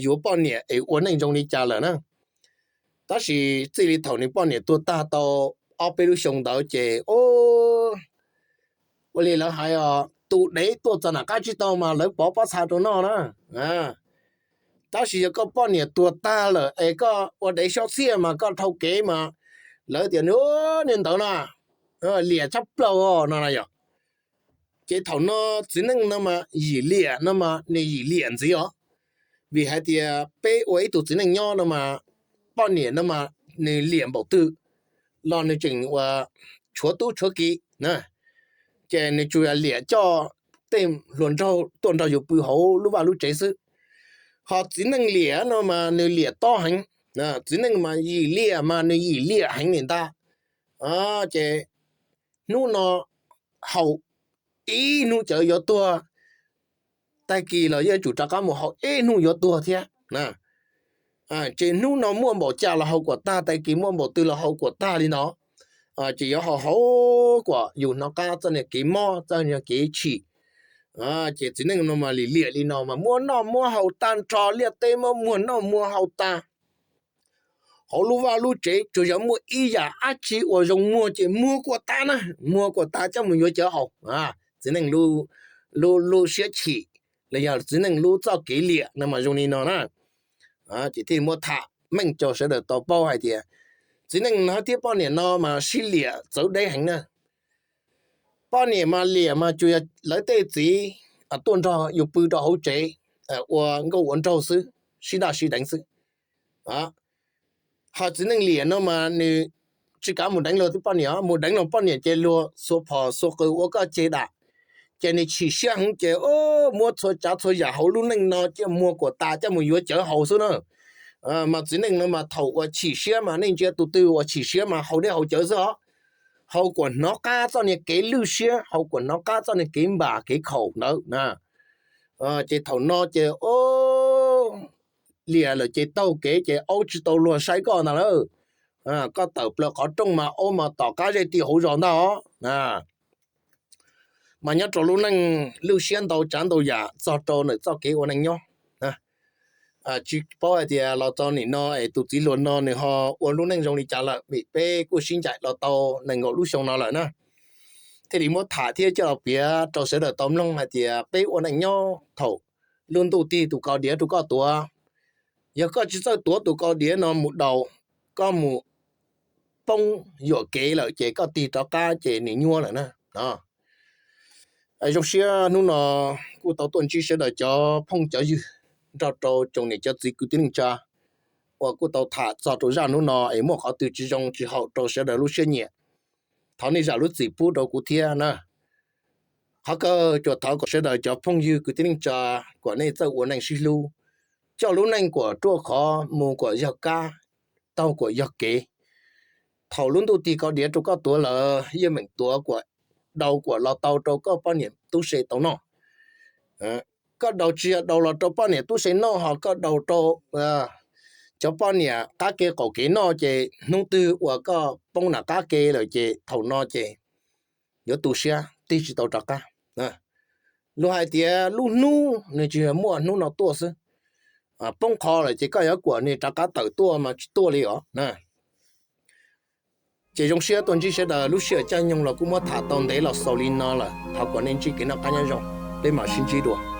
yuav poj niam es ua neej zoo li cas lawm na. Tab sis txij li thaum nws poj niam tuag tag tau ob peb lub xyoo ntawd ces ua li lawv hais os, tus dev tuaj txog nram qab tsib taug mas lawv pov pob txha rau noj na. Tab sis yog koj poj niam tuag tag lawm es koj ua dev xyob txhiaj mas koj dhau kev mas lawv tias nws, niag ntawd no liam tshaj plaws no na yom. Ces thaum no txiv neej no mas yim liam no mas nws yim liam ntxiv os, vim hais tias peb ua ib tug txiv neej nyob no mas poj niam no mas nws liam npaum twg los nws tseem ua tshuav tub tshuav ki na. Ces nws tsuas liam coj tej hluas nraug tuaj nrog yus pw hauv lub vaj lub tsev xwb. Ho txiv neej liam no mas nws liam tob heev, txiv neej mas yim liam mas nws yim liam heev li ntag. Ces hnub no haus ib hnub cawv yuav tuag, tag kis los yuav tsum rov qab mus haus ib hnub yuav tuag thiab. Ces hnub no muaj npaum cas los haus kom tag, tag kis muaj npaum twg los haus kom tag li no. Ces yuav haus haus kom yus hnov qab txoj niag kev mob txoj niag kev chim. Ces txiv neej no mas lim liam li no mas muab noj muab haus tag nrho, liaj teb muab muag noj muag haus tag. Hauv lub vaj lub tsev tsuas yog muaj ib yam dab tsi uas zoo muag ces muag kom tag na, muag kom tag coj mus yuav cawv haus. Txiv neej lub siab chim los yog txiv neej lub txoj kev liam no mas zoo li no na. Ces thiaj muab tham meej rau sawv daws tau paub hais tias txiv neej no thiab poj niam no mas sib liam txawv deb heev na. Poj niam mas liam mas tsuas yog lawv tej txiv tuaj nrog yus pw rau hauv tsev, ua nkauj ua nraug xwb, sib daj sib deev xwb. Ho txiv neej liam no mas nws tsis kav mus deev luag poj niam, mus deev luag poj niam ces luag xuas phom xuas qws ua koj ceg dam. Ces nws chim siab heev ces muab txhua tsav txhua yam hauv lub neej no coj muag kom tas coj mus yuav cawv haus xwb na. Mas txiv neej no mas thaum uas chim siab mas nej ntsia tus twg uas chim siab mas haus dej haus cawv xwb os. Haus kom hnov qab txoj niag kev lwj siab, haus kom hnov qab txoj niag kev npam kev khaum ntawd na. Ces thaum no ces liam lawm ces taug kev ces aub tsis tau luag saib koj ntag lawm. Koj tawm plaws qhov rooj mas ua mas tom qab zej ti hauv zos ntag os. Mas nyob rau lub neej lwj siab ntau tsav ntau yam txog rau nws txoj kev ua neej nyob. Tsis paub hais tias los txog nim no es tus txiv hluas no nws ho ua lub neej zoo li cas lawm, vim peb kuj sib ncaim los tau nees nkaum lub xyoo no lawm na. Thiaj li muab tham thiab coj los piav rau sawv daws tau mloog hais tias peb ua neej nyob thaum lub ntuj tig tus kaus diav rau koj tuav, yog koj tsis txawj tuav tus kaus diav no mus daus, koj mus poob yuam kev lawm ces koj tig rov qab ces nws nyuaj lawm na. Zoo siab hnub no kuj tau tuaj ntsib sawv daws cov phooj cov ywg, nrog rau tsoom niam cov txiv kwv tij neej tsa uas kuj tau tham txog rau zaj hnub no es muaj qhov twg tsis zoo tsis haum rau sawv daws lub siab nyiam, thov nej zam lub txim pub rau kuv thiab na. Qhov kawg tsuas thov kom sawv daws cov phooj ywg kwv tij neej tsa kom nej txawj ua neej sib hlub, coj lub neej kom ruaj khov, mus kom yog kab, taug kom yog kev. Thaum lub ntuj tig kaus diav rau koj tuav lawm, yeej meem tuav kom daus kom los tau rau koj poj niam tub se tau noj. Koj daus tsis yog daus los rau poj niam tub se noj, ho koj daus rau cov poj niam qab ke qaum kev noj, ces hnub twg uas koj poob nram qab ke lawm ces thaum no ces yuav tu siab tig tsis tau rov qab. Luag hais tias lub hnub nws tsis yog muaj hnub no tuaj xwb, poob qho lawm ces koj yuav kuam nws rov qab tawm tuaj mas tsis tuaj li os. Ces zoo siab tuaj ntsib sawv daws, lub sij hawm caij nyoog los kuj muab tham tau ntev los xaus li no lawm, thov kom nej ntsib kev noj qab nyob zoo, peb mam sib ntsib dua.